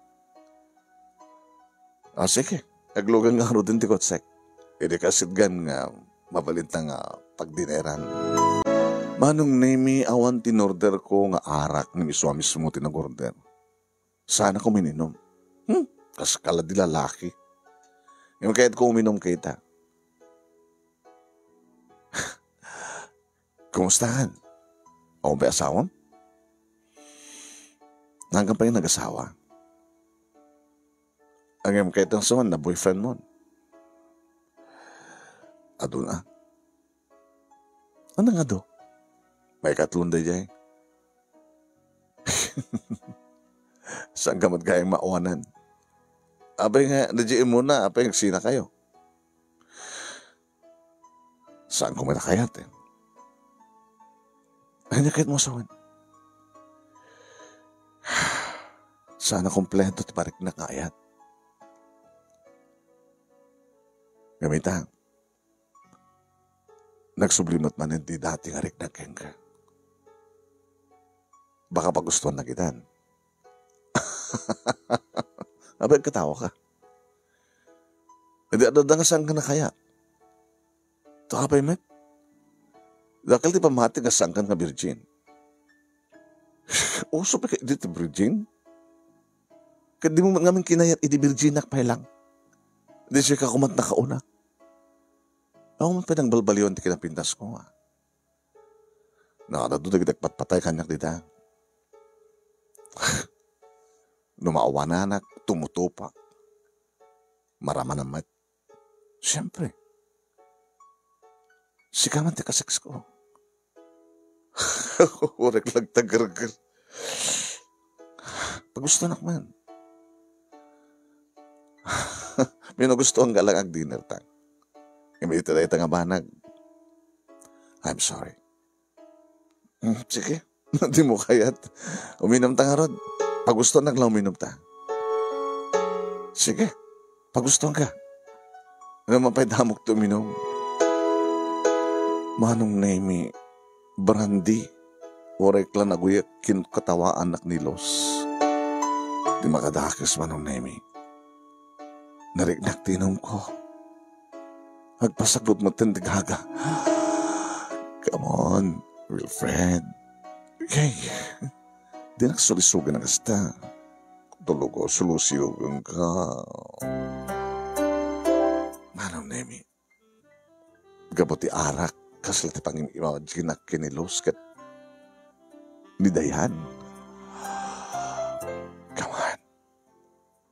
Ah, sige. Aglugan ngaruden ti kotsek. Idi kasitgan nga mabalinta nga pagdineran. Manong Nemi, awan ti inorder ko nga arak, ngem isu a mismo ti nag-order. Saan a ko uminom. Hmm, kas kala di lalaki. Ngem kayat ko uminom kayta. Kumustahan? Awan pay asawam? Nanggan pay nagasawa? Ngem kayat a saan a boyfriend mo? Aduna. Ano nga do? Maikatlo na daydiay. Saan ka met gayam maawanan? Apay nga, daydiay muna, apay agsinakayo. Saan ko met a kayat, eh? Ania kayat mo a saan? Saan a kompleto ti pariknak nga ayat. Ngem ita, nagsubli met manen ti dati nga riknak kenka. Baka pagustuannak itan. Apay, agkatawa ka. Idi adda nga saan ka a kayat. Apay met? Dakkel ti pammati nga saan ka nga virgin. Uso pay kadi ti virgin? Ket dimo met ngamin kinayat idi virginak pay lang. Di sika koma ti nakauna. Awan met pay nagbalbaliwan ti kinapintasko, a. Nakadadu dagiti agpatpatay kaniak dita. No maawananak, tumutopak. Maramanan met. Siempre. Sika man ti kaseksko. Uray lang ti aggerger. Pagustonak man. Magustoanka lang agdinner ta. Ngem iti dayta nga banag, I'm sorry. Hmm, sige. Dimo kayat. Uminumta ngarud. Pagustoannak la uminumta. Sige. Pagustoanka. Ngem apay damok ti uminum? Manong Nemi, brandy. Uray la naguyak ken katawaannak ni Los. Di makadakes, Manong Nemi. Nariknak ti inumko. Agpasagut met ti gaga. Come on, Wilfred. Hey, dinak sulisugan a kasta. Tulog o sulusiugan ka. Manong Nemi, gapu ti arak, kasla ti pangin-imaginak ken ni Luz ket ni Dayan. Come on.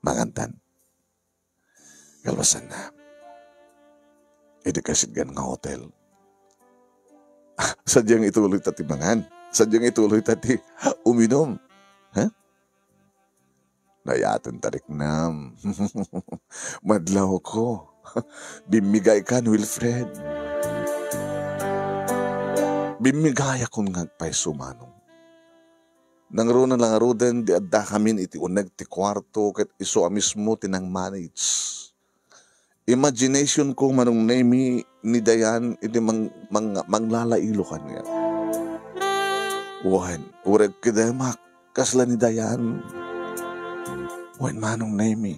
Mangantan. Kalpasanna, idi kasitgan nga hotel, sadiang ituloy ta ti mangan. Sadiang ituloy ta ti uminum. Ha? Nayaten ta riknam. Madlawko. Bimmigaykan, Wilfred. Bimmigayakon nga agpayso, Manong. Nangruna la ngaruden, di addakamin iti uneg ti kuarto ket isu a mismo ti nang-manage. Imagination ko, Manong Nemi, ni Dayan iti mang-, mang-, manglalailo kaniak. Wen, uray agkedemak, kasla ni Dayan. Wen, Manong Nemi,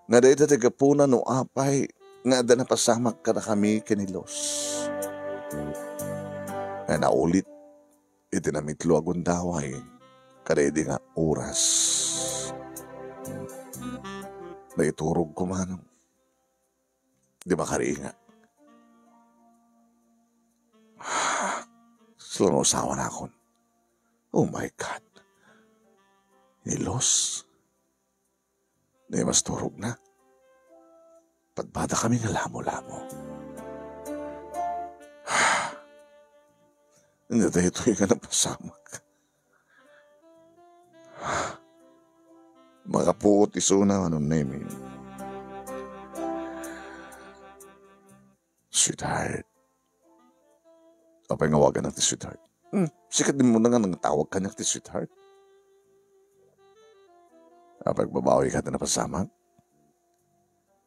nga dayta ti gapuna no apay nga adda napasamak kadakami ken ni Luz. Nga naulit iti namitlo a gundaway kadaydi nga oras. Naiturogko, Manong. Di makariingak. Saan no asawanakon? Oh my God. Ni Luz. Ni mas turogna. Padpadakami nga lamo-lamo. Ania daytoy nga napasamak? Makapuot isuna, Manong Nemi. Sweetheart. Apay nga awaganak ti sweetheart? Hmm, sika dimon nga nangtawag kaniak ti sweetheart. Apay, agbabawi ka ti napasamak?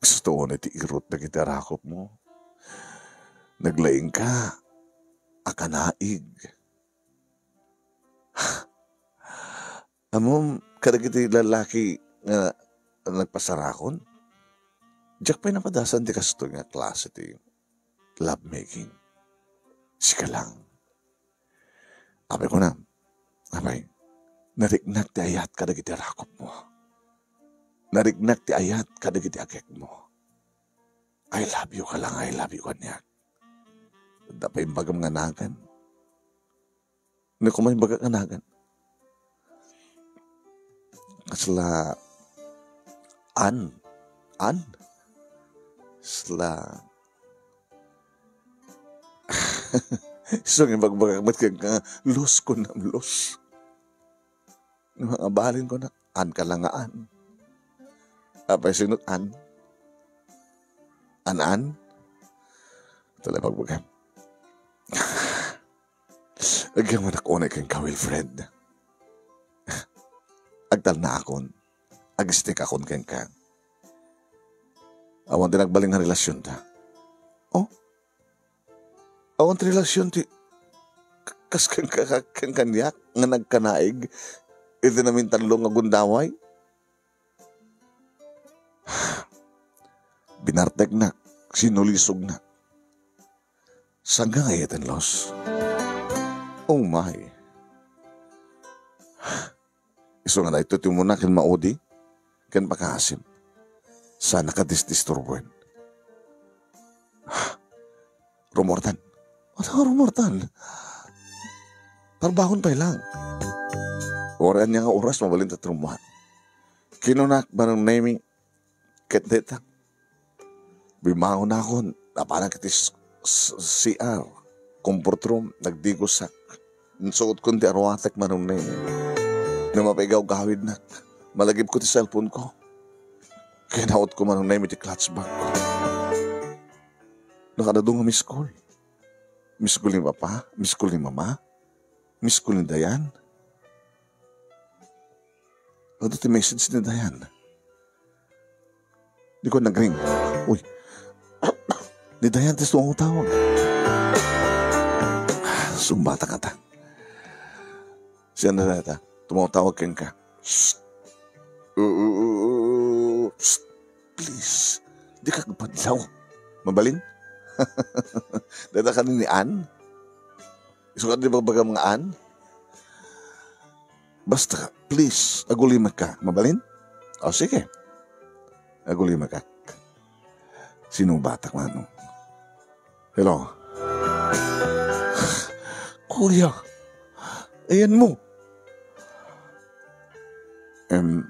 Kastoon ti irot dagiti arakopmo. Naglaingka a kanaig. Ammom kadagiti lalaki nga nagpasarakon? Diak pay napadasan ti kastoy nga klase ti lovemaking. Sika lang. Apay, kunam, apay, nariknak ti ayat kadagiti arakupmo. Nariknak ti ayat kadagiti agekmo. "I love you ka lang, I love you," kaniak. Adda pay imbagam nga nagan. No, koma imbagak nga nagan. Kasla, an, an? Sla, isu nga ibagbagak met kenka, Luz, kunam, Luz. No, nga balin ko na, an ka lang nga an. Apay, sino an? An-an? Ito lang ibagbagak. Agyamanak unay kenka, Wilfred. Agtalnaakon. Agstickakon kenka. Awan ti nagbalin nga relasionta. Oh? Awan ti relasion ti k-, kas kenka, ka-, ken kaniak nga nagkanaig iti namintallo nga gundaway? Binarteknak, sinulisognak. Saan nga ngayaten, Luz? Oh my. Isu nga daytoy ti umuna ken maudi ken pakaasim. Saan a kadisdisturbuen. Rumortan. Ano nga rumortan? Parbangon pay lang. Uray ania nga oras, mabalin ta trummuar. Kinunak, Manong Nemi, ket dayta. Bimmangonakon, napanak iti s-, s-, C R, comfort room, nagdigosak. Insuotkon ti aruatek, Manong Nemi. No mapaigawgawidnak, malagipko ti cellphone ko. Kinautko, Manong Nemi, ti clutch bag ko. Nakadadu nga miss call. Miss call ni Papa, miss call ni Mama, miss call ni Dayan. Adu ti message ni Dayan. Di ko nagring. Uy. Ni Dayan ti tumawtawag. Sumbata ka ta. Siya na data. Tumawtawag kenka. Shh. Uh, uh, uh, uh, shh. Please. Di ka agpadlaw. Mabalin? Data ka ni Ann? Isu ka di ba bagam nga Ann? Basta, please, agulimek ka. Mabalin? O, sige. Agulimek ka. Sinubatak, Manong. Hello? Kuya, ayan mo. Em,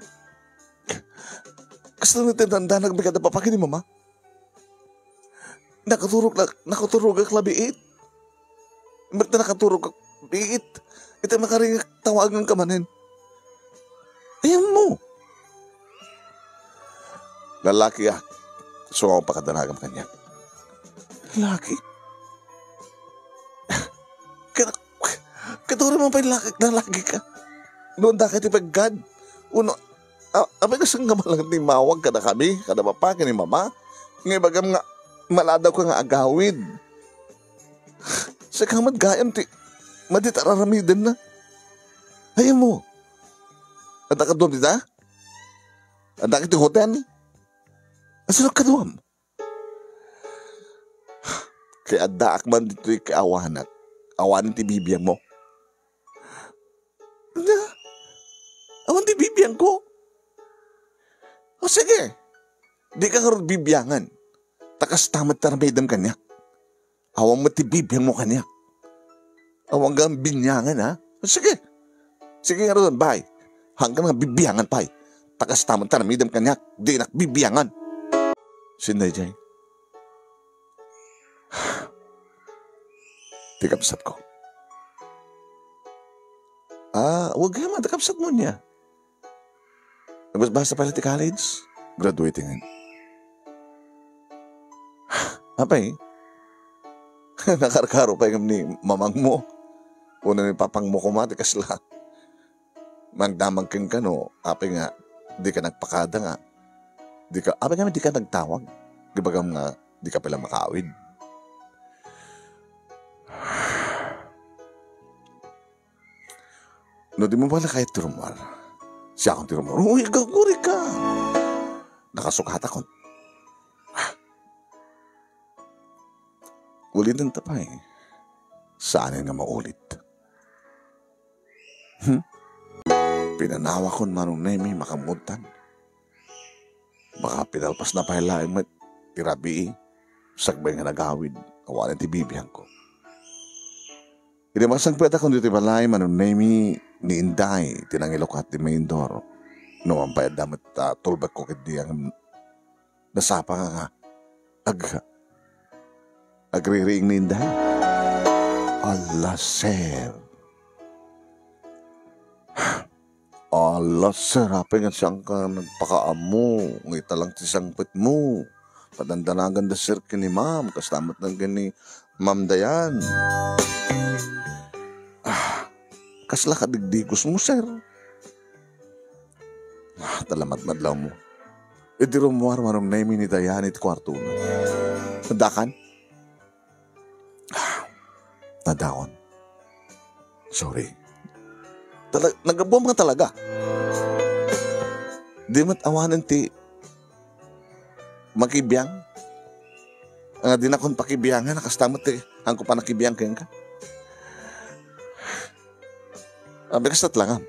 kasla nga tinanda, nagbigat na papa ken ni Mama. Nakaturog la, nakaturogak la biit. Imbag ta nakaturogak biit, iti makaringak, tawagan ka manen. Ayan mo. Lalaki, ah. So, ang pakadanagam kanya. Lalaki? Kada, kada uri mo pa'y lalaki, lalaki ka. Noon da ka ti peggad. Uno, a-, apay ka saan nga malang timawag kada kami, kada papa, ken ni Mama. Nga ibagam nga, maladaw ka nga agawid. Sika met gayam ti madi ti ar-aramiden na. Ayan mo. Adda kaduam dita? Adda iti hotel? Asino kaduam? Kay addaak man ditoy ket awanak. Awan ti bibiang mo. Na? Awan ti bibiang ko? O sige. Di ka ngarud bibiangan. Ta kasta met ti aramidem kaniak. Awan met ti bibiang mo kaniak. Awan nga biniangan, ha? Sige. Sige ngarud, bay. Hangkan nga bibiangan pay. Ta kasta met ti aramidem kaniak. Dinak bibiangan. Sino daydiay? Ti kabsat ko. Ah, wen gayam, ti kabsat mo nia. Nagbasbasa pay la ti college. Graduating. Apay? Nakarkaro pay ngem ni mamang mo. Wenno ni papang mo koma ti kasla. Mangdamag kenka no, apay nga, di ka nagpakada nga. Di ka, apay nga, di ka nagtawag. Di bagam nga, di ka pala makaawid. No, di mo ba nakayat ti rummuar? Siakon ti rummuar. Uy, aguri ka. Nakasukatakon. Uliten ta pay. Saanen nga maulit. Hmm? Pinanawakon Manong Nemi makammutan. Baka pinalpas na pay laeng met ti rabii, sakbay nga nagawid, awanen ti bibiangko. Idi maksangpetakon ditoy balay, Manong Nemi, ni Inday ti nangilukat ti main door. Numan pay adda met, ah, tulbekko ketdi a ngem nasapa nga ag-, agririing ni Inday. Ala, sir. Ala, sir, apay nga sianka nagpakaammo, nga ita lang ti sangpetmo. Padandanaganda, sir, ken ni ma'am, kasta met lang ken ni Ma'am Dayan. Ah, kasla kadigdigosmo, sir. Ah, ta la madmadlawmo. Idi rummuar Manong Nemi ni Dayan iti kuartona. Sadakan? Ah, nadaon. Sorry. Tala-, naggabuam nga talaga. Di met awanen ti makibiang. Ah, dinakon pakibiangan, kasta met ti, haanko panakibiang kenka. Abi, kasta ti langam.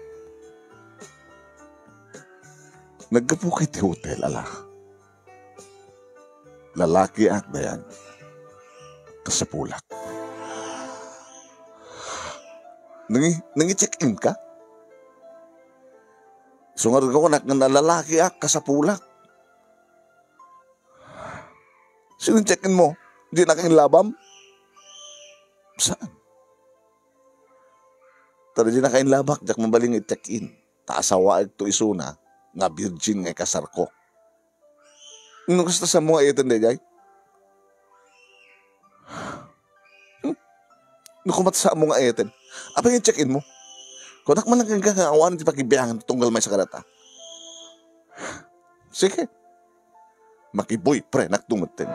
Naggapuak iti hotel, ala. Lalakiak, Dayan. Kasapulak. Nangi-, nangi-check-in ka? Sungarek ko, nak-, nga lalakiak, kasapulak. Sino check-in mo? Di nakainlabam? Saan? Tada di nakainlabak, diak mabalin nga i-check-in. Ta asawaek to isuna, nga virgin nga ikasarko. No kasta, saanmo nga iyeten daydiay? Hmm? No kumat, saanmo nga iyeten? Apay nga check-in mo? Kunak man lang kenka nga awan ti pakibiangan tunggal maysa kadata. Sige. Maki-boyfriend-ak to metten.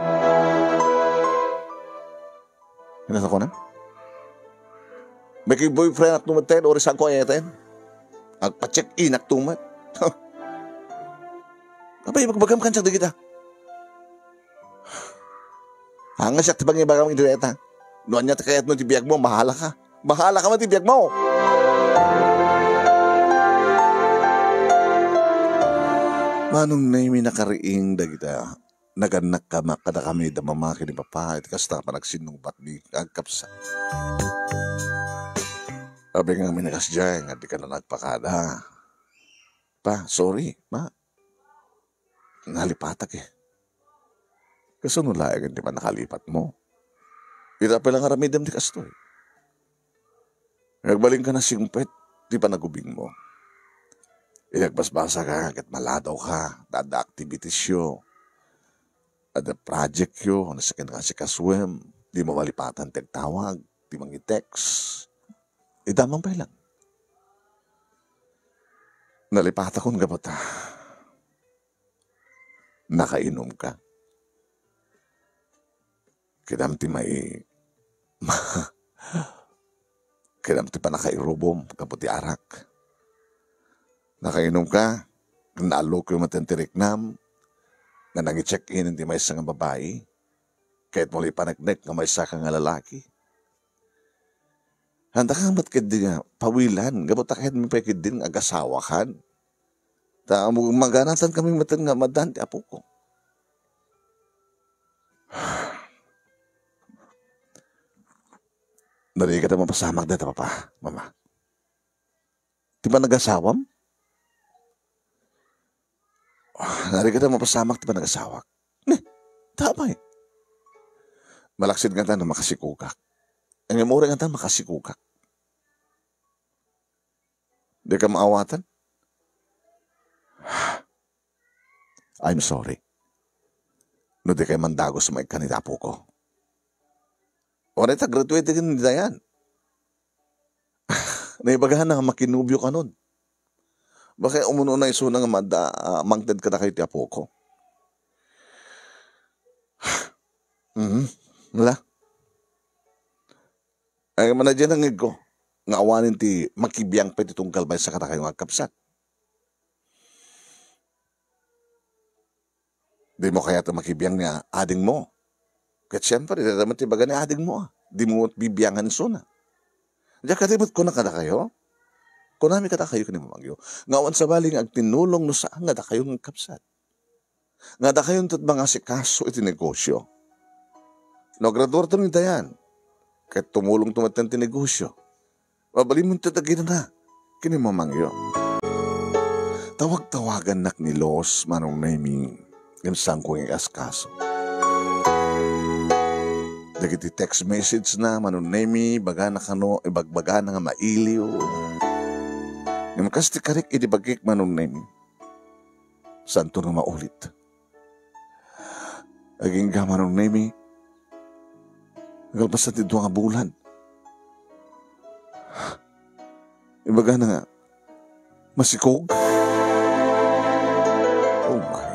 Ano sa kunan? Maki-boyfriend-ak to metten, uri saan ko eten? Agpa-check-in-ak to met. Apay, ibagbagam kansiak dagita. Haan nga siak ti pangibagam iti dayta. No ania ti kayatmo iti biagmo, bahala ka. Bahala ka met iti biagmo. Manong Nemi, nakariing dagita. Nagannak kama-, kadakami da mama ken ni papa iti kasta nga panagsinnungbat mi nga agkapsat. Abi nga amin a kasdiay nga di ka na nagpakada. Pa, sorry, ma. Nalipatak, eh. Kasano laeng ti pannakalipatmo? Ita pay la nga aramidem ti kastoy. Agbalinka a singpet ti panagubingmo. Idi agbasbasaka ket maladaw ka, ta adda activities-yo, adda project-yo, no saan nga asikasuem, dimo malipatan ti agtawag, ti mangi-text. Ita man pay lang. Nalipatakon gapu ta nakainom ka. Kidam ti mai-, kidam ti pannakairubom gapu ti arak. Nakainom ka, naalloka met ti riknam nga nangi-check-in ti maysa nga babai, ket muli paneknek nga maysaka nga lalaki. Haanka met ketdi nga pawilan, gapu ta ket mi pay ketdi nga agasawakan. Ta, maganatan kami metten nga madan ti apoko. Narigat a mapasamak dayta, papa, mama. Ti panagasawam? Ah, narigat a mapasamak ti panagasawak. Ne, ta apay. Malaksid ngata no makasikogak. Ngem uray ngata makasikogak. Dika maawatan? I'm sorry. No dikay mandagus maikkan iti apoko. Uray ta graduate ken ni Dayan. Naibagana nga makinobio kanon. Baka umuna isuna nga mada-, ah, mangted kadakayo ti apoko. Mhm. Wala. Ay, manadya nangegko nga awanen ti makibiang pay ti tunggal maysa kadakayo nga agkapsat. Dimo kayat a makibiang ni adingmo? Ket siempre, dayta met ti ibaga ni adingmo, a. Dimo met bibiangan isuna. Diak kadi met kuna kadakayo? Kunami kadakayo ken ni mamangyo, nga awan sabali nga agtinulong no saan nga dakayo nga kabsat. Nga dakayo met mangasikaso iti negosio. No agraduarto ni Dayan, ket tumulongto met ti negosio. Mabalinmo ti daginana ken ni mamangyo. Tawag-tawagannak ni Los, Manong Nemi, ngem saanko nga ikaskaso. Dagiti text message na, Manong Nemi, ibagana kano, ibagbagana nga mailiw. Ngem kas ti karik idi bagik, Manong Nemi, saanto nga maulit. Agingga, Manong Nemi, nakalpasan ti dua nga bulan. Ibagana nga masikog. Oh my.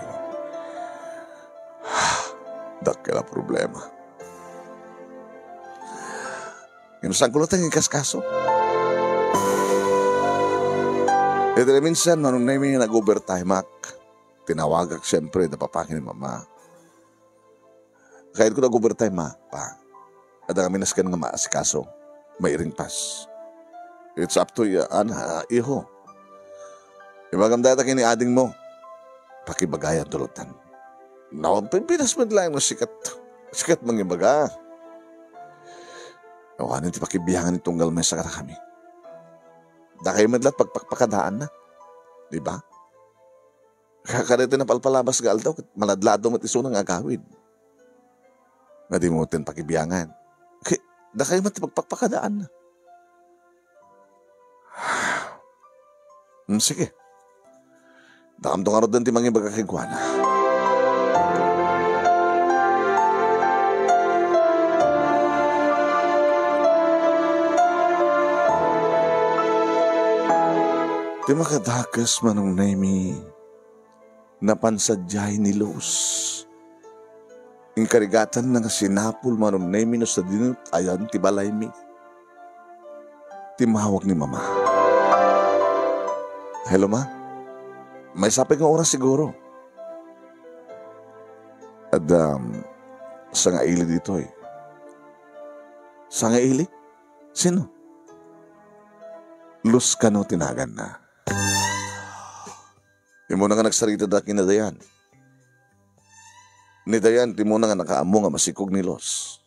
Dakkel a problema. Ngem saanko latta nga ikaskaso. Iti naminsan, Manong Nemi, nag-overtime-ak. Tinawagak, siempre, da papa ken ni mama. Kayatko nag-overtime, ma, pa. Adda kami nasken nga maasikaso. Mairing pas. It's up to you, ana, iho. Ibagam dayta ken ni adingmo. Pakibagayan to latta. Nawan, Pilipinas met laeng no sikat. Sikat mangibaga. Awanen ti pakibiangan ni tunggal maysa kadakami. Dakayo met latta pagpakpakadaanna. Di ba? Ka-, kadaytoy napalpalabas nga aldaw, ket maladlado met isuna nga agawid. Nga dimo met pakibiangan. Ki-, dakayo met ti pagpakpakadaanna. Hmm, sige. Dakamto ngaruden ti mangibaga kenkuana. Ti makadakes, Manong Nemi, napan sadiay ni Luz. Inkarigatanna nga sinapul, Manong Nemi, no sadino ti ayan ti balaymi. Timmawag ni Mama. Hello, Ma. Maysa pay nga oras siguro. Adda, um, sangaili ditoy. Sangaili? Sino? Luz kano ti naganna. Immuna nga nagsarita da ken ni Dayan. Ni Dayan, ti immuna nga nakaammo nga masikog ni Luz.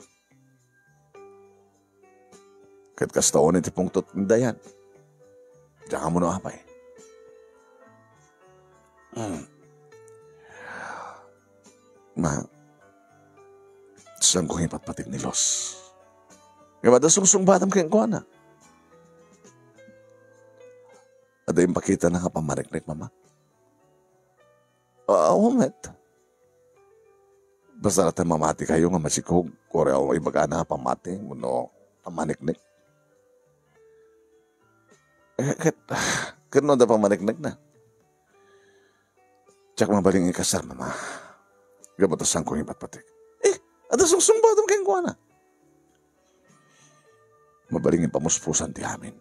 Ket kasta unay ti pungtot ni Dayan. Diak ammo no apay. Hmm. Ma, saanko nga ipatpateg ni Luz. Ngem adda sungsungbatam kenkuana. Adda impakitana nga pammaneknek, Mama? Aw met. Basta latta mamati kayo nga masikog, uray awan ibagana nga pamati wenno pammaneknek. Eh, ket, ket no adda pammaneknekna? Diak mabalin nga ikasar, Mama. Gapu ta saanko nga ipatpateg. Eh, adda sungsungbatam kenkuana. Mabalin nga ipamuspusan ti amin.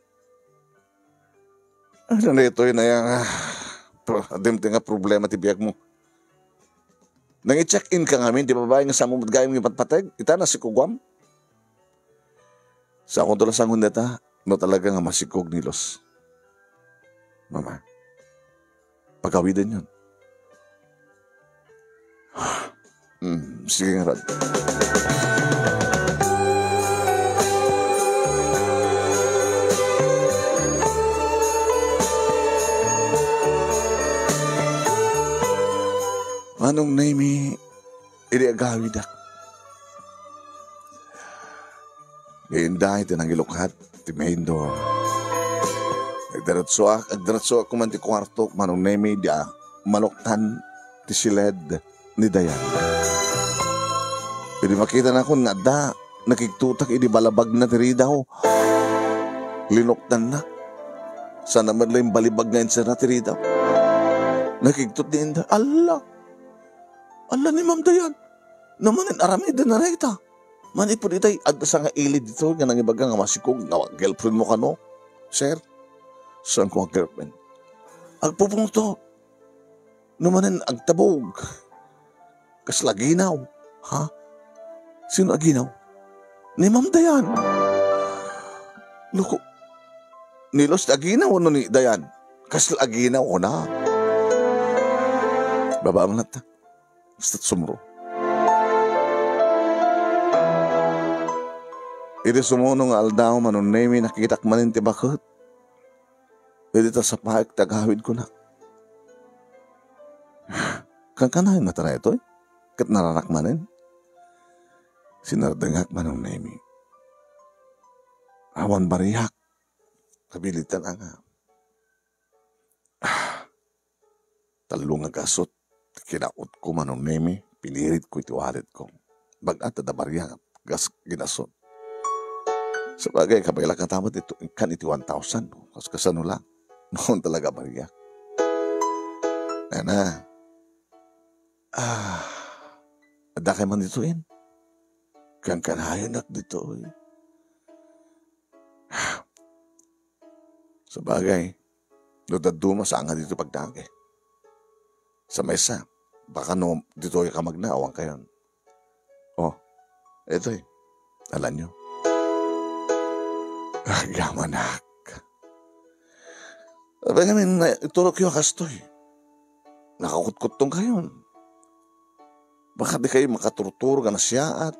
Ano na ito, inayang, ah, pro-, adda met nga problema ti biagmo. Nangi-check-in ka ngamin, ti babai nga saanmo met gayam nga ipatpateg, ita, nasikugoam. Saanko to la sangon dayta, no talaga nga masikog ni Luz. Mama, pagawidenyon. Hmm, sige ngarud. Manong Nemi, idi agawidak. Inday ti nangilukad ti main door. Agdiretsoak, agdiretsoak koma ti kuartok, Manong Nemi, idi maluktan ti siled ni Dayan. Idi makitanakon nga adda, nakigtotak idi balabagna ti ridaw. Linuktanna. Saan met la imbalibag nga inserra ti ridaw. Nakigtot ni Inday. Alla! Alla ni Ma'am Dayan! Namanen aramiden na rayta. Manipud itay, adda sangaili ditoy nga nangibaga nga masikog nga girlfriend mo kano, sir? Saanko a girlfriend? Agpupungto. No manen agtabog. Kasla ginaw, ha? Sino aginaw? Ni Ma'am Dayan. Loko, ni Los ti aginaw wenno ni Dayan? Kasla aginaw, kuna. Baba man latta. Basta't sumro. Iti sumuno nga aldaw, Manong Nemi, nakitak manen ti baket. Idi ta sapaek ti agawid, kuna. Kankanayon ngata daytoy? Ket nararak manen? Sinardengak, Manong Nemi. Awan bariak. Kabilitan nga. Tallo nga gasut ti kinautko, Manong Nemi, piniritko iti walletko. Bag-at adda bariak, gas-, ginasut. Sabagay, kabaelak nga tamat ito, kan iti one thousand, no? Kas-, kasano lang? Noon talaga bariak. Nana, ah, adda kay man ditoy? Kankanayon ak ditoy. Sabagay, no dadduma, saan nga ditoy pagdagi. Sa maysa, baka no ditoy ka magna, awan kayon. Oh, itoy, alanyo. Agyamanak. Sabi ngamin, na, iturokyo kastoy. Nakakutkuttong kayon. Baka di kayo makaturturo nga nasiaat.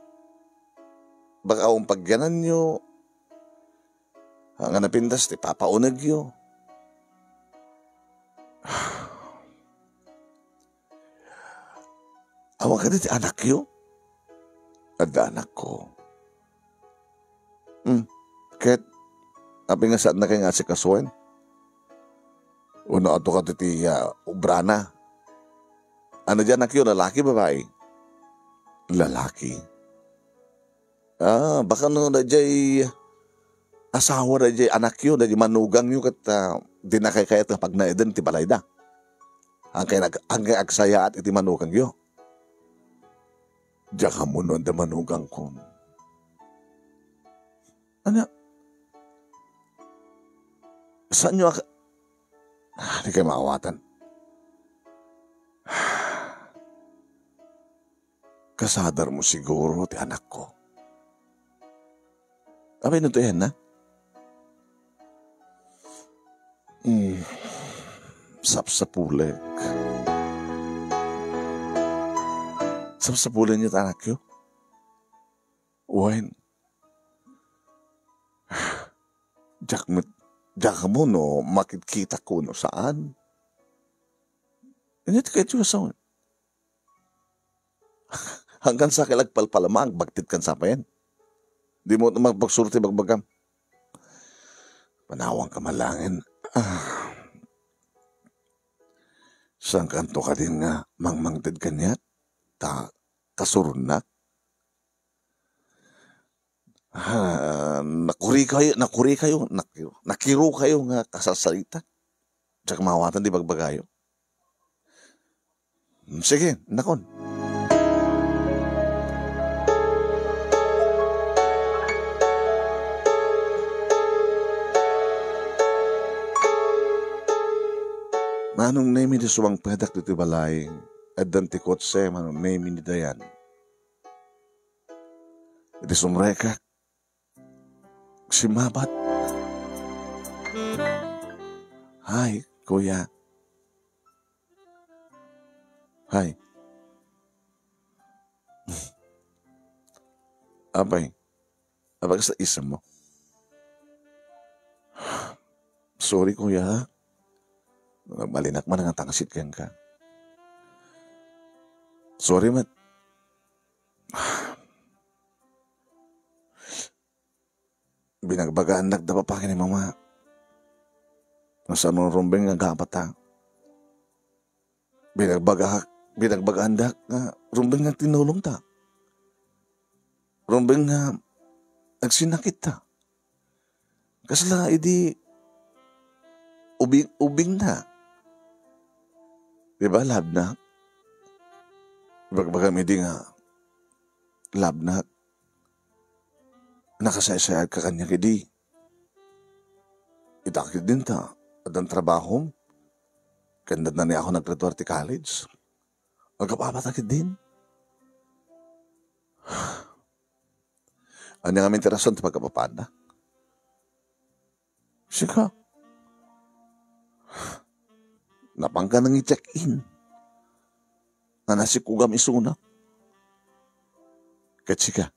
Baka awan pagyananyo. Nga napintas ti papaunegyo. Awan kadi ti anakyo? Adda anakko. Hmm. Ket, apay nga saanna kay nga asikasuen? Wenno adto kadi ti, ah, obrana? Ano diay anakyo, lalaki, babai? Lalaki. Ah, baka no, daydiay asawa, daydiay anakyo, daydiay manugangyo, ket, ah, dina kay kayat nga pagnaeden ti balayda. Hankay nag-, hankay agsayaat iti manugangyo. Diak ammo no adda manugangko. Ania? Saanyo ak-, ah, di kay maawatan. Kasadarmo siguro ti anakko. Apay no to yan, ha? Hmm. Sapsapulek. Sapsapulenyo ti anakyo? Wen, diak met, diak ammo no makitkitak wenno saan. Ania ti kayatyo a sawen? Hanggan sa kay agpalpalama, agbagtit kan sapayan. Di mo magpagsuro ti bagbagam. Panawanka man laengen. Ah. Saankanto kadin nga mangmangted kaniak? Ta kasuronnak. Ah, nakuri kayo, nakuri kayo, nak-, nakiro kayo nga kasasarita. Diak maawatan ti bagbagayo. Sige, nakon. Manong Nemi, ti sumangpetak ditoy balay, addan ti kotse, Manong Nemi, ni Dayan. Iti sumrekak, simmabat. Hi, kuya. Hi. Apay, apay, kasta isem mo? Sorry, kuya, ha? Nagmalinak man nga tangsit kenka. Sorry met. Binagbagaannak da papa ken ni mama. Nga saan rumbeng nga agapata. Binagbaga-, binagbagaandak nga rumbeng nga tinulongta. Rumbeng nga agsinakitta. Kasla idi ubing-, ubingda. Di ba, labnak? Bagbagam idi nga, labnak, nakasaysayaat ka kaniak idi. Ita ketdin ta, addan trabahom, ken adda ni ako naggraduar ti college. Agap-apat a ketdin. Ania ngamin ti rason ti pagkapapaanda? Sika, napanka nang i-check-in nga nasikogam isuna. Ket sika,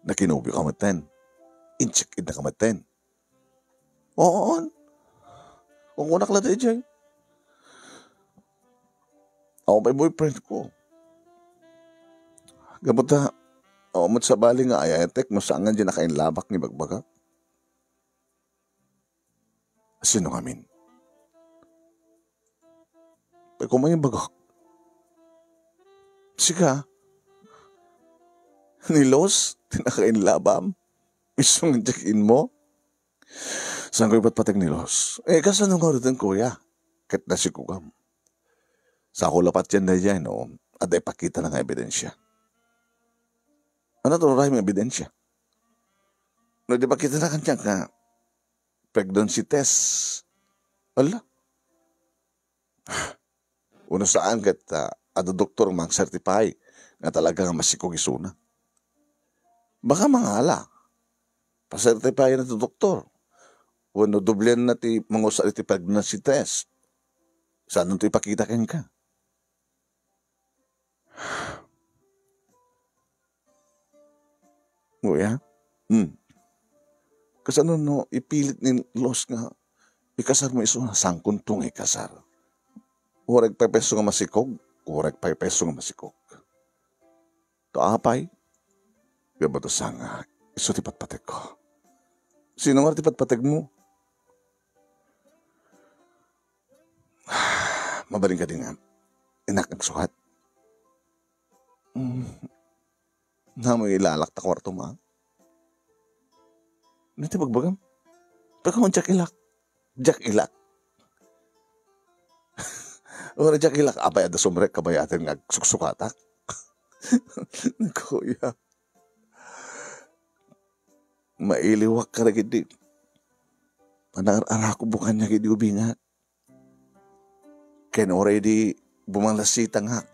nakinubio ka metten. In-check-in ka metten. Oo. Kunkunak la daydiay. Awan pay boyfriend ko. Gapu ta, awan met sabali nga ayatek no saan nga di nakainlabak nga ibagbagak. Sino ngamin? Pay koma nga ibagak. Sika? Ni Los, ti nakainlabam? Isu nga check-in mo? Saanko ipatpateg ni Los? Eh, kasano ngaruden, kuya? Ket nasikogam. Saanko la patien daydiay no adda ipakitana nga ebidensia. Ania ti uray nga ebidensia? No di pakitana kaniak nga pregnancy test. Ala. Wenno saan ket, ah, adda doktor nga mang-certify nga talaga nga masikog isuna. Baka mangala. Pa-certify na ti doktor. Wenno doblianna ti mangusar iti pregnancy test. Saanto ipakita kenka? Kuya? Hmm. Kasano no ipilit ni Los nga ikasarmo isuna? Saankonto nga ikasar? Uray agpaypayso nga masikog, uray agpaypayso nga masikog. To apay? Gapu ta saan nga isu ti patpategko. Sino nga ti patpategmo? Mabalin kadi nga innak agsukat? Mm. Namo ilalak ta kuarto, ma? Ania ti bagbagam? Pagka diak ilak. Diak ilak. Uray diak ilak, apay adda sumrek kabayaten nga agsuksukatak? Kuya. Mailiwak kadagidi. Anak-anak ko bukan niya gidi ubingak. Ken uray di bumalasitangak.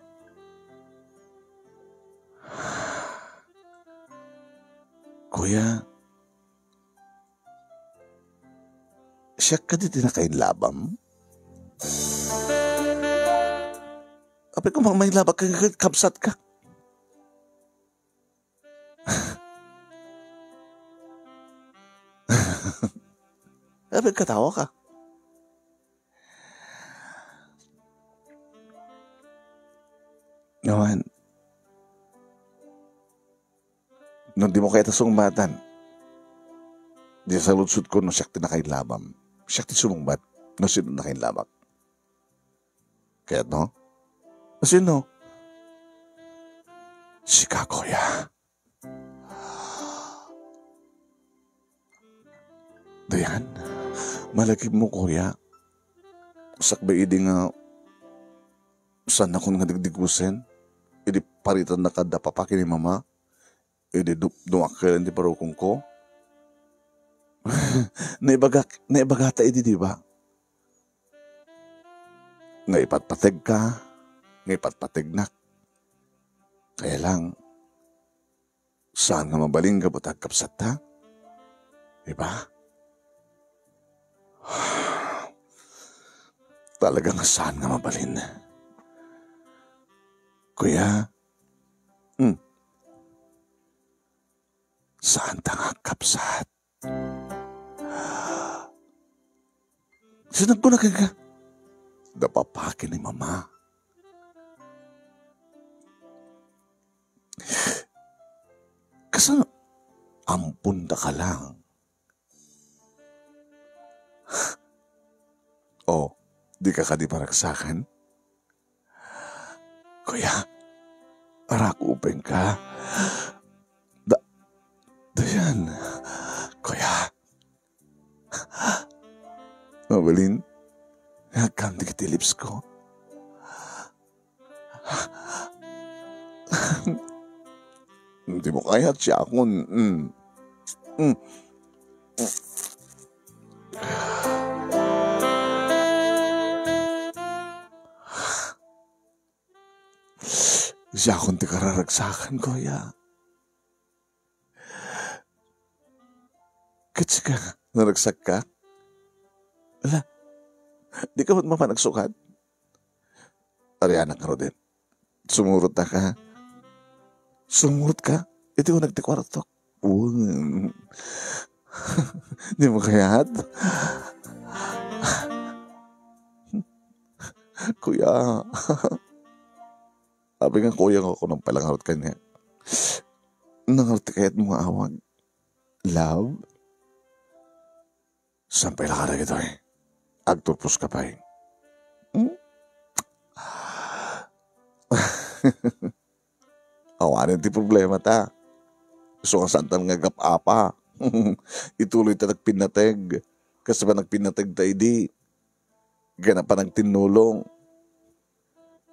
Kuya, siak kadi ti nakainlabam? Apay ko mamailabak ka, kabsat ka. Apay katawa ka. Awan. No dimo kayat a sungbatan, di saludsodko no siak ti nakainlabam. Siak ti sumungbat no sino nakainlabak. Kayatmo? Sino? Sika, kuya. Dayan, malagipmo, kuya. Sakbay idi nga saannakon nga digdigusen, idi paritannaka adda papa ken ni mama, idi du-, dumakkel ti parukongko. Naibagak-, naibagata idi, di ba? Nga ipatpategka, nga ipatpategnak. Kaya lang, saan nga mabalin gapu ta agkabsatta? Di ba? Talaga nga saan nga mabalin. Kuya, hmm, saanta nga agkabsat. Sino nagkuna kenka? Adda papa ken ni mama. Kasano? Amponda ka lang. Oh, dika kadi maragsakan? Kuya, arakupenka. Da-, dayan, kuya. Mabalin, agkam dagiti lips ko. Dimo kayat siakon. Mm. Mm. Siakon ti kararagsakan, kuya. Ket sika, narugsakka? Ala, dika met mapan agsukat? Arianak ngaruden. Sumurot ka? Sumurot ka? Iti uneg ti kuartok. Wen. Dimo kayat? Kuya. Apay nga kuya nga kunam pay la ngarud kaniak. Nangarud ti kayatmo nga awag? Love? Saan pay la kadagitoy? Agturposka pay. Hmm? Awanen ti problemata. Isu nga saantan nga agap-apa. Ituloyta ti agpinnateg. Kas ti panagpinnateg ta idi, ken a panagtinnulong.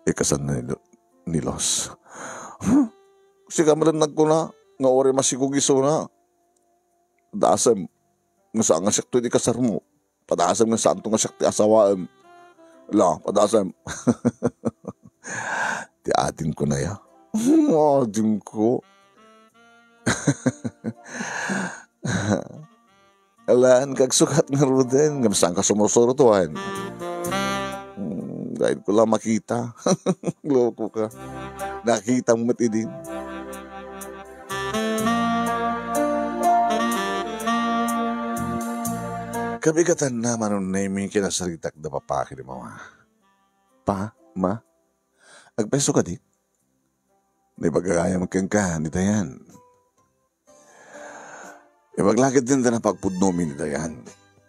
Ikasanna ni Lo-, ni Los. Huh? Sika met nagkuna nga uray masikog isuna. Padasem nga saan nga siak ti ikasarmo. Padasem nga saanto nga siak ti asawaem. La, padasem. Ti adingko na ya. Adingko. Alan, kagsukat ngaruden, ngem saanka sumursurot wen? Hmm, daydi ko la makita. Loko ka. Nakita mo met idin. Kabigatanna, Manong Nemi, kinasaritak da papa ken mama. Pa, ma, agpayso kadi? Naibaga gayam kenka ni Dayan. Ibaga la ketdin ti napagpudnomi ni Dayan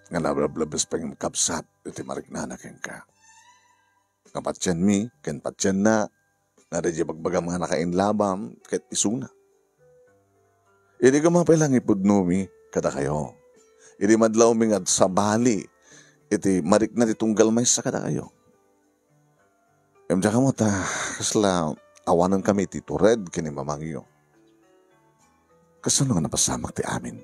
nga nablablabes pay nga kabsat iti mariknana kenka. Nga patienmi ken patienna nga daydi bagbagam nga nakainlabam ket isuna. Idi gumma pay la nga ipudnomi kadakayo, idi madlawmi nga agsabali iti marikna ti tunggal maysa kadakayo, ngem diak ammo ta kasla awanenkami iti tured ken ni mamangyo. Kasano nga napasamak ti amin?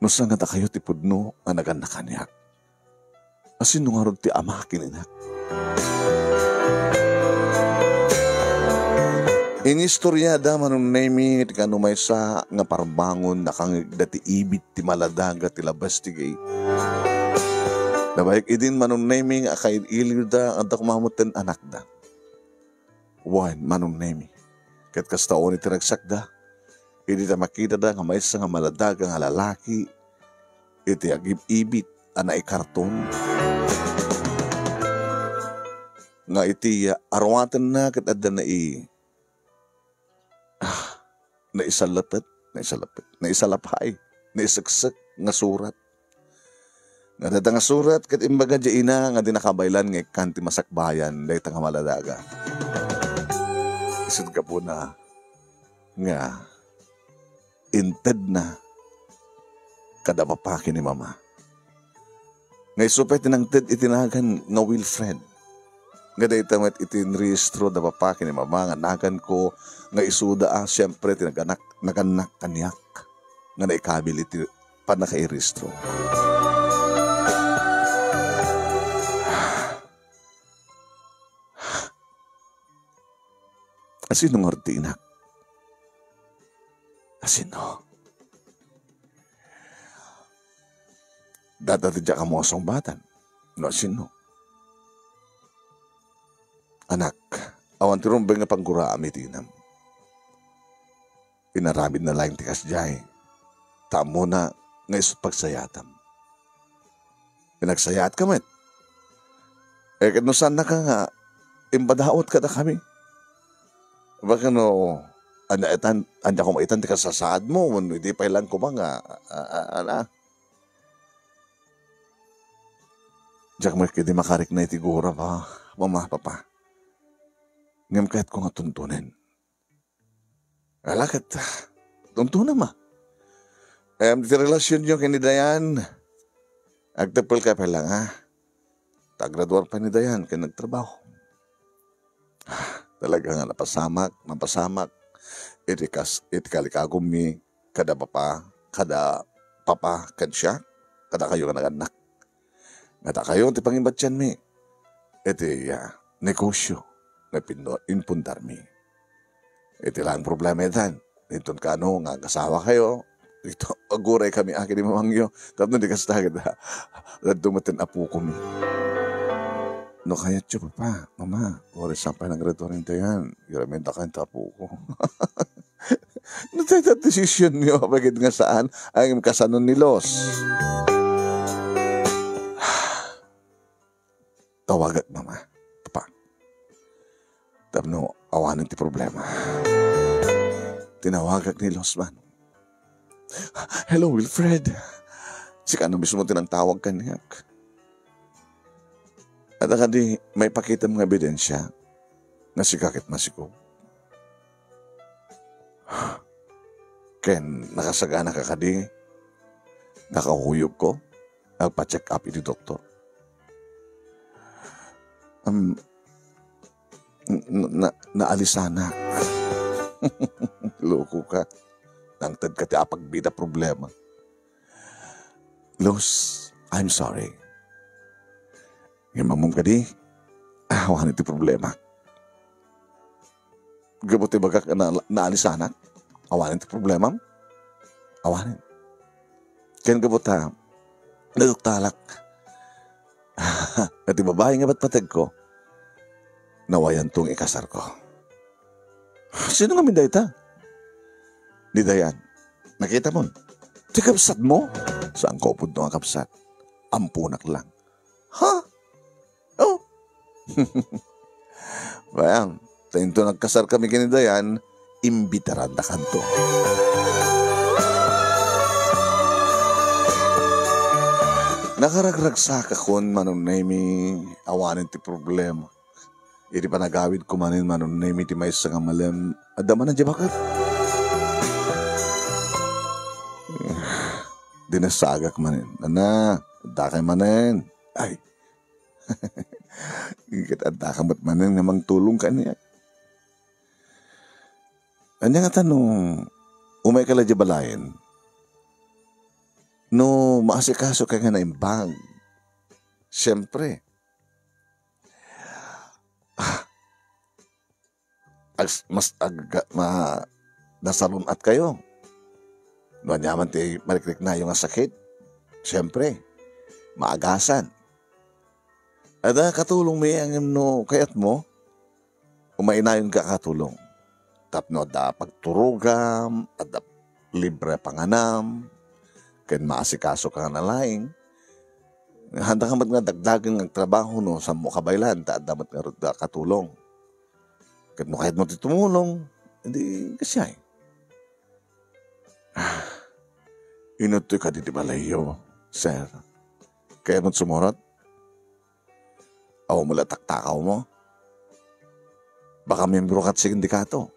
No saan nga dakayo ti pudno nga nagannak kaniak, asino ngarud ti ama ken innak? Inistoriada, Manong Nemi, ti kano maysa nga parbangon nakangngegda ti ibit ti maladaga ti labas ti gate. Nabayag idin, Manong Nemi, nga akail-iliwda, adda koma met ti anakda. Wen, Manong Nemi, ket kasta unay ti ragsakda, idi ta makitada nga maysa nga maladaga nga lalaki iti agib-ibit a naikarton. Nga iti aruatenna ket adda nai-, ah, naisalapet, naisalapet, naisalapay, naiseksek nga surat. Nga dayta nga surat ket imbaga diay ina nga di nakabaylan nga ikkan ti masakbayan dayta nga maladaga. Isut' gapuna nga intedna kada papa ken ni mama. Nga isu pay ti nangted iti nagan nga Wilfred. Nga dayta met iti inrehistro da papa ken ni mama nga naganko nga isuda a siempre ti naganak-, nagannak kaniak nga naikabil iti pannakairehistro. Asino ngarud ti inak? Asino? Dayta ti diak ammo a sungbatan no asino. Anak, awan ti rumbeng nga pangguraam iti inam. Inaramidna laeng ti kasdiay, ta ammona nga isu ti pagsayaatam. Pinagsayaat ka met. Eh, ket no saannaka nga impadaut kadakami? Baka no, ania itan, ania koma itan ti kasasaadmo, wenno idi pay lang koma nga, a, a, ala. Diak met ketdi makarikna iti gura, pa, mama, papa. Ngem kayatko nga tuntunen. Ala ket, tuntunam a. Ngem ti relasionyo ken ni Dayan, agteppelka pay lang, ha? Ta agraduar pay ni Dayan ken nagtrabaho. Talaga nga napasamak, napasamak iti kas-, iti kalikagummi kada papa, kada papa ken siak, kadakayo nga nagannak. Nga dakayo ti pangimbatianmi iti, ah, negosio nga ipinno-, impundarmi. Iti laeng problema itan, inton kano nga agasawakayo, Dito, aguray kami, akin ni mamangyo. Tapno di kasta kita. Dadto met ti apokomi. No kayatyo, papa, mama, uray saan pay nagradua ni Dayan. Iramin ta kayo ti apoko. No, tayo ta desisyon niyo, apagid nga saan, ang kasanon ni Los. Tawagak, mama, papa. Tapno awanen ti problema. Tinawagak ni Los man. "Hello, Wilfred. Sika no mismo ti nangtawag kaniak. Adda kadi maipakitam nga ebidensya nga sika ket masikog? Ken nakasagana ka kadi nga kauyogko agpa-check up iti doktor?" Um, n-, na-, naalisanak. Loko ka. Nangted ka ti apagbida problema. Los, I'm sorry. Ngem ammom kadi, awanen ti problema. Gapu ti bagak na, naalisanak, awanen ti problemam. Awanen. Ken gapu ta, naduktalak. Iti babai nga batbategko, nawayanto nga ikasarko. Sino ngamin dayta? Ni Dayan. Nakitam? Ti kabsatmo? Saanko pudno nga kabsat. Amponak lang. Ha? Oh. Bayam, ta inton agkasarkami ken ni Dayan, imbitarandakanto. Nakaragragsakakon, Manong Nemy, awanen ti problema. Iti panagawidko manen, Manong Nemy, ti maysa nga malem, adda manen diay baket. Dinasagak manen. Nana, addakay manen. Ay. Ket addaka met manen nga mangtulong kaniak. Ania ngata no umayka la diay balayen? No maasikasoka nga naimbag, siempre, ah, ag-, mas ag-, ma-, nasalun-atkayo. No ania man ti marikriknayo nga sakit, siempre, maagasan. Adda katulongmi, ngem no kayatmo, umaynayonka a katulong. Tapno adda pagturogam, adda libre a panganam, ken maasikasoka nga nalaing. Haandaka met nga dagdagen nga agtrabaho no saanmo kabaylan, ta adda met ngarud a katulong. Ket no kayatmo ti tumulong, edi kasiay. Ah, inuttoy kadi ti balayyo, sir. Kayatmo sumurot? Awan mo la taktakawmo? Baka miyembro kat sindikato.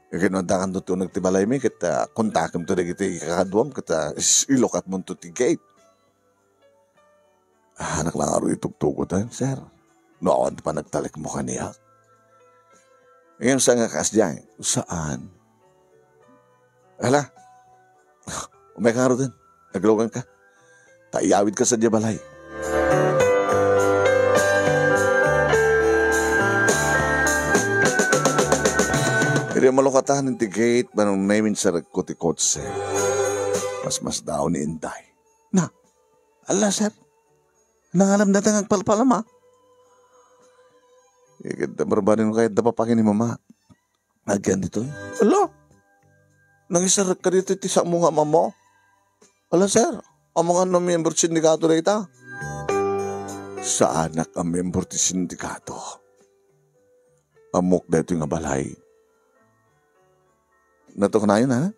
Ket no addakanto ti uneg ti balaymi, ket, ah, kontakemto dagiti kakaduam, ket, ah, is-, ilukatmonto ti gate. Ah, anak lang aro itugtugotan, sir. No awan ti panagtalekmo kaniak. Ngem saan nga kasdiay? Saan? Ala, umayka ngaruden. Agluganka. Ta iyawidka sadiay balay. Idi malukatan ti gate, Manong Nemy, inserrekko ti kotse. Masmasdaaw ni Inday. Na, ala, sir. Nangalam dayta nga agpalpalama. Iket da barbarin kayat da papangi ni mama. Agyan ditoy. Ala, nangiserrekka ditoy ti saanmo nga ammo? Ala, sir, ammok no miyembro ti sindikato dayta? Saanak a miyembro ti sindikato. Ammok daytoy nga balay. Natuknayon, ha?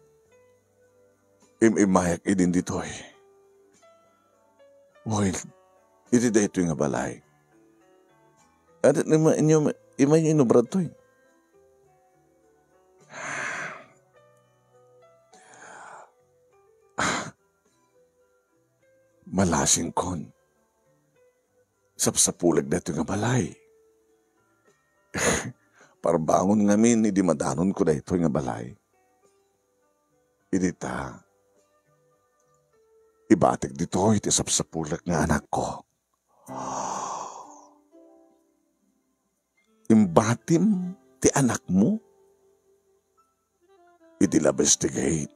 Im-immayak idin ditoy. Wen, iti daytoy nga balay. Adi, ima-, inyo, imayo inubra ditoy. Malasingkon. Sapsapulag daytoy nga balay. Parbangon ngamin idi madanonko daytoy nga balay. Idi ta, ibatik ditoy ti sapsapulag nga anakko. Imbatim ti anakmo? Idi labes ti gate,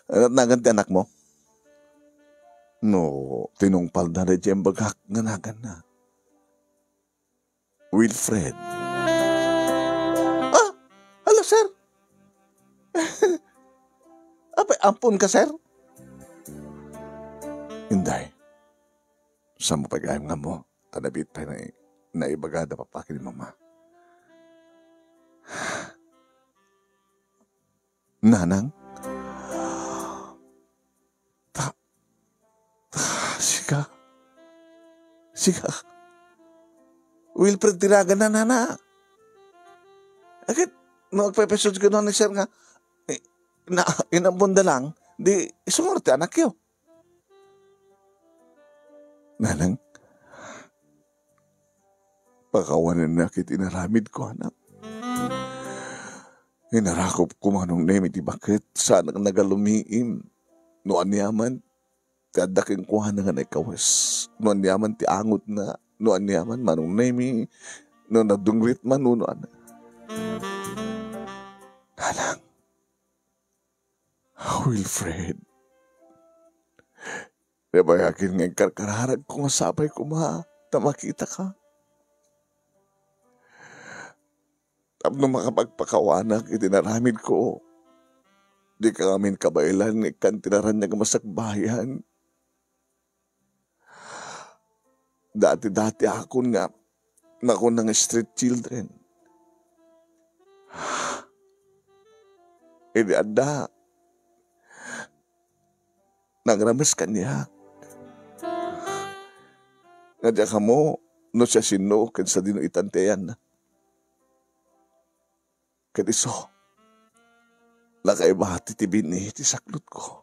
Ania nagan ti anakmo? No, tinungpalda daydiay imbagak nga naganna. Wilfred. Ah! Hala, sir! Apay, amponka, sir? Inday, saan mo pay gayam nga ammo ta nabiit pay nai-, naibaga da papa ken ni mama. Nanang? Ta-, ta-, sika? Sika? Wilfred ti naganna, nana. Agid, no agpaypayso kenkuana ni sir nga, eh, na, inampon da lang, di isungar ti anakyo. Nanang, pakawanennak iti inaramidko, anak. Inarakop koma nungneng iti baket, saanak nagalumiim. No aniaman ti adda kenkuana nga naikawes, no aniaman ti angotna, no aniaman manungneng, no nadungrit man, no, no, ano. Nanang, Wilfred, nabayagen nga inkarkararagko nga sapay koma ta makitaka. Tapno makapagpakawanak iti naramidko, dika ngamin kabaelan nga ikkan ti naraniag a masakbayan. Dati-datiakon nga nakuna nga street children. Idi adda, nagrames kaniak nga diak ammo no siasino ken sadino itan ti ayanna. Ket isu, nakaibati ti binni ti saklotko.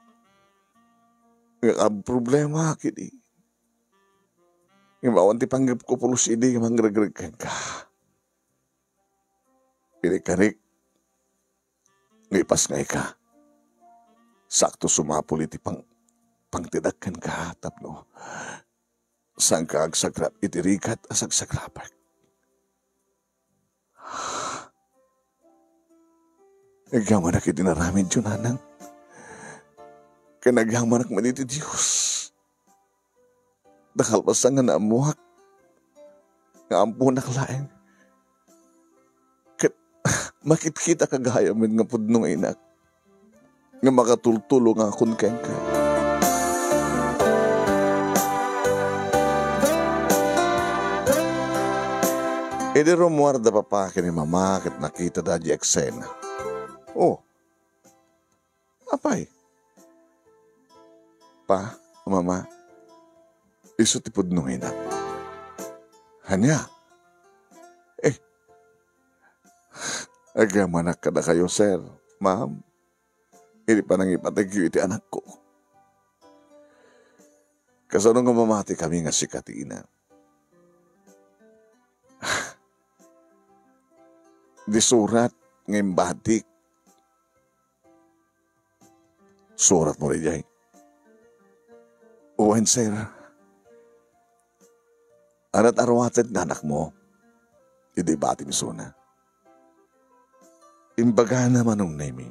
Nga agproblema ket i-, nga awan ti panggepko pulos idi nga mangregreg kenka. Idi karik nga ipasngayka, sakto sumapul iti pang-, pangtedak kenka tapno saanka agsagrap iti rigat a sagsagrapek. Agyamanak iti naramidyo, nanang. Ken agyamanak met iti Dios. Ta kalpasan nga naammuak nga ammonak laeng. Ket makitkitaka gayam met nga pudno nga inak nga makatultulongakon kenka. Idi rummuar da papa ken ni mama ket nakitada diay eksena. Oh, apay? Pa, mama, isu ti pudno nga inak. Ania? Eh, agyamanak kadakayo, sir, ma'am, iti panangipategyo iti anakko. Kasano nga mamatikami nga sika ti ina? Di surat nga imbatik. Suratmo daydiay? Wen, sir. Ania ti aruaten ti anakmo? Idi ibatim isuna. Imbagana, Manong Nemi.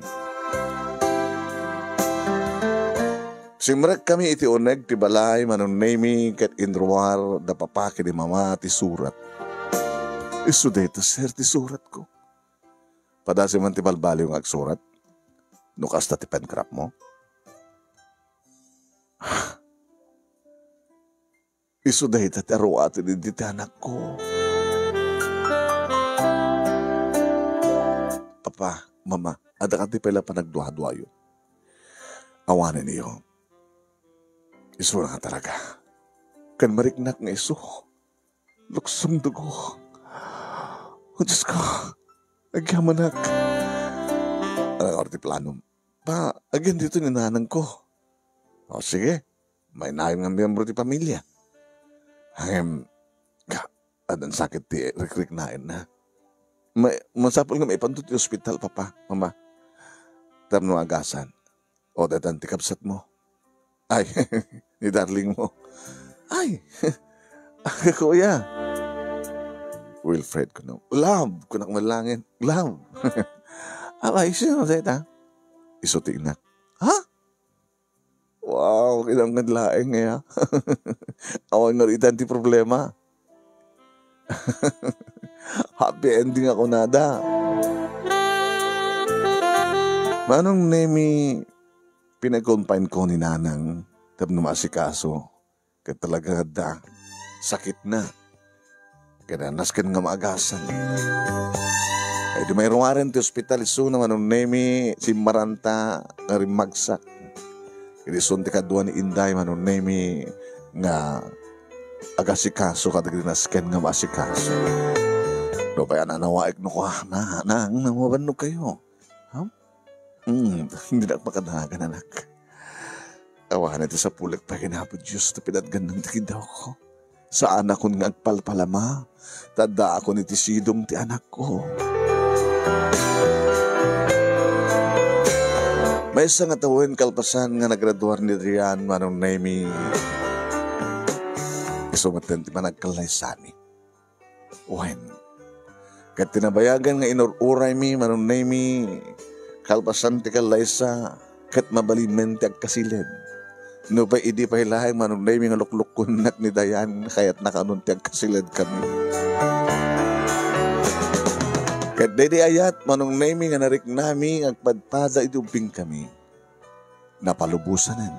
Simrekkami iti uneg ti balay, Manong Nemi, ket inruar da papa ken ni mama ti surat. Isu dayta, sir, ti suratko. Padasem man ti balbaliw nga agsurat no kasta ti pancraft mo. Isu dayta ti aruaten idi ti anakko. Papa, mama, adda kadi pay la panagduaduayo? Awanen iyo. Isuna nga talaga. Ken mariknak nga isu. Luksong dugo. O Diosko, agyamanak. Ano nga ti planom? Pa, agyan dito ni nanang ko. O, sige. Mainayon nga miyembro ti pamilya. Ngem, ka, addan sakit ti rikriknaenna. Ma-, masapul nga maipanto ti ospital, papa, mama. Tapno agasan. O, daytan ti kabsat mo. Ay, ni darling mo. Ay, kuya. Wilfred, kuno. Love, kunak man langit. Love. Abay, sino dayta? Isu ti inak. Ha? Wow, kinangngad laeng, eh, ah. Awan nga itan ti problema. Happy ending a kunada. Manong Nemi, pinag-confine ko ni Nanang tapno maasikaso. Ket talaga adda sakitna. Ket nasken nga maagasan. Ay, di mairungaren ti ospital isuna, Manong Nemi, simmaranta nga rimmagsak. Ket isun ti kadua ni Inday, Manong Nemi, nga agasikaso kadagiti nasken nga maasikaso. No pay, ananawaek no kua, na, na, na, mabannog kayo. Ha? Hmm, hindi na makadanagan, anak. Awan iti sapulek pay ken Apo Dios ta pinatgan ti kidawko. Saanakon nga agpalpalama, ta addaakon iti sidong ti anakko. Maysa nga tawen kalpasan nga nagraduar ni Adrian, Manong Nemi, isu metten ti panagkallaysami. Wen, ket ti nabayagan nga inur-uraymi, Manong Nemi, kalpasan ti kallaysa, ket mabalinmen ti agkasiled. Nupay idi pay laeng, Manong Nemi, nga luklukkonnak ni Dayan, kayatna kanon ti agkasiled kami. Ket daydi ayat, Manong Nemi, nga nariknami nga agpadpada iti ubbingkami, napalubosanen.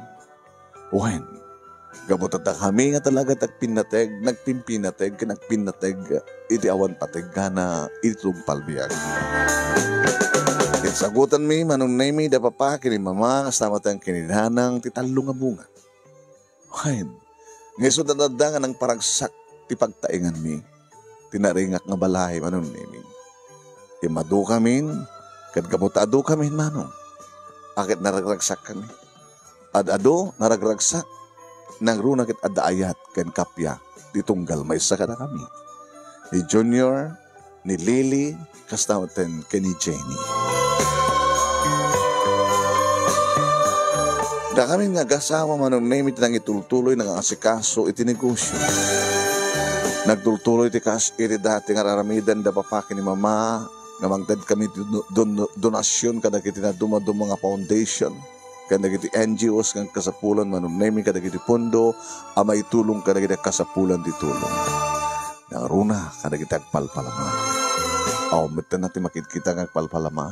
Wen, gapu ta dakami nga talaga ti agpinnateg, nagpimpinateg, ken agpinnateg iti awan pateggana iti tungpal biag. Insagutanmi, Manong Nemi, da papa ken ni mama, kasta met ken ni nanang ti tallo nga bunga. Wen, nga isu adda nga nangparagsak ti pagtaenganmi ti naringak nga balay, Manong Nemi. Immadukamin, ket gapu ta adukamin, Manong, a ket naragragsakkami. Ad-adu, naragragsak, nangruna ket adda ayat ken kappia ti tunggal maysa kadakami. Ni Junior, ni Lily, kasta metten ken ni Jenny. Dakami nga agasawa, Manong Nemi, ti nangitultuloy, nangasikaso iti negosyo. Nagtultuloy ti kas iti dati nga ar-aramiden da papa ken ni mama, nga mangted kami ti don-, don-, donasyon kadagiti nadumaduma nga foundation, ken dagiti N G Os nga agkasapulan, Manong Nemi, kadagiti pondo a maitulong kadagiti agkasapulan ti tulong. Nangruna kadagiti agpalpalama. Awan metten ti makidkita nga agpalpalama.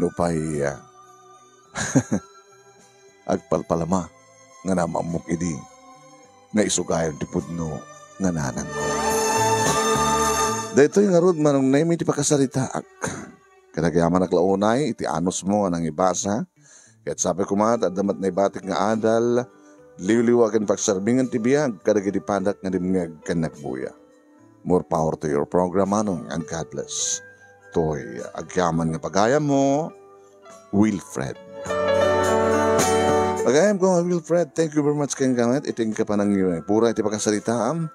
Nupay, ah, agpalpalama nga namammok idi nga isu gayam ti pudno nga nanang. Daytoy ngarud, Manong Nemi, ti pakasaritaak. Ket agyamanak la unay iti anusmo nga nangibasa. Ket sapay koma ta adda met naibatik nga adal, liwliwa ken pagsarbingan ti biag kadagiti padak nga dimngeg ken nagbuya. More power to your program, Manong, and God bless. Toy agyaman nga pagayammo, Wilfred. Pagayamko nga Wilfred, thank you very much ken gamet iti panangipura iti pakasaritaam.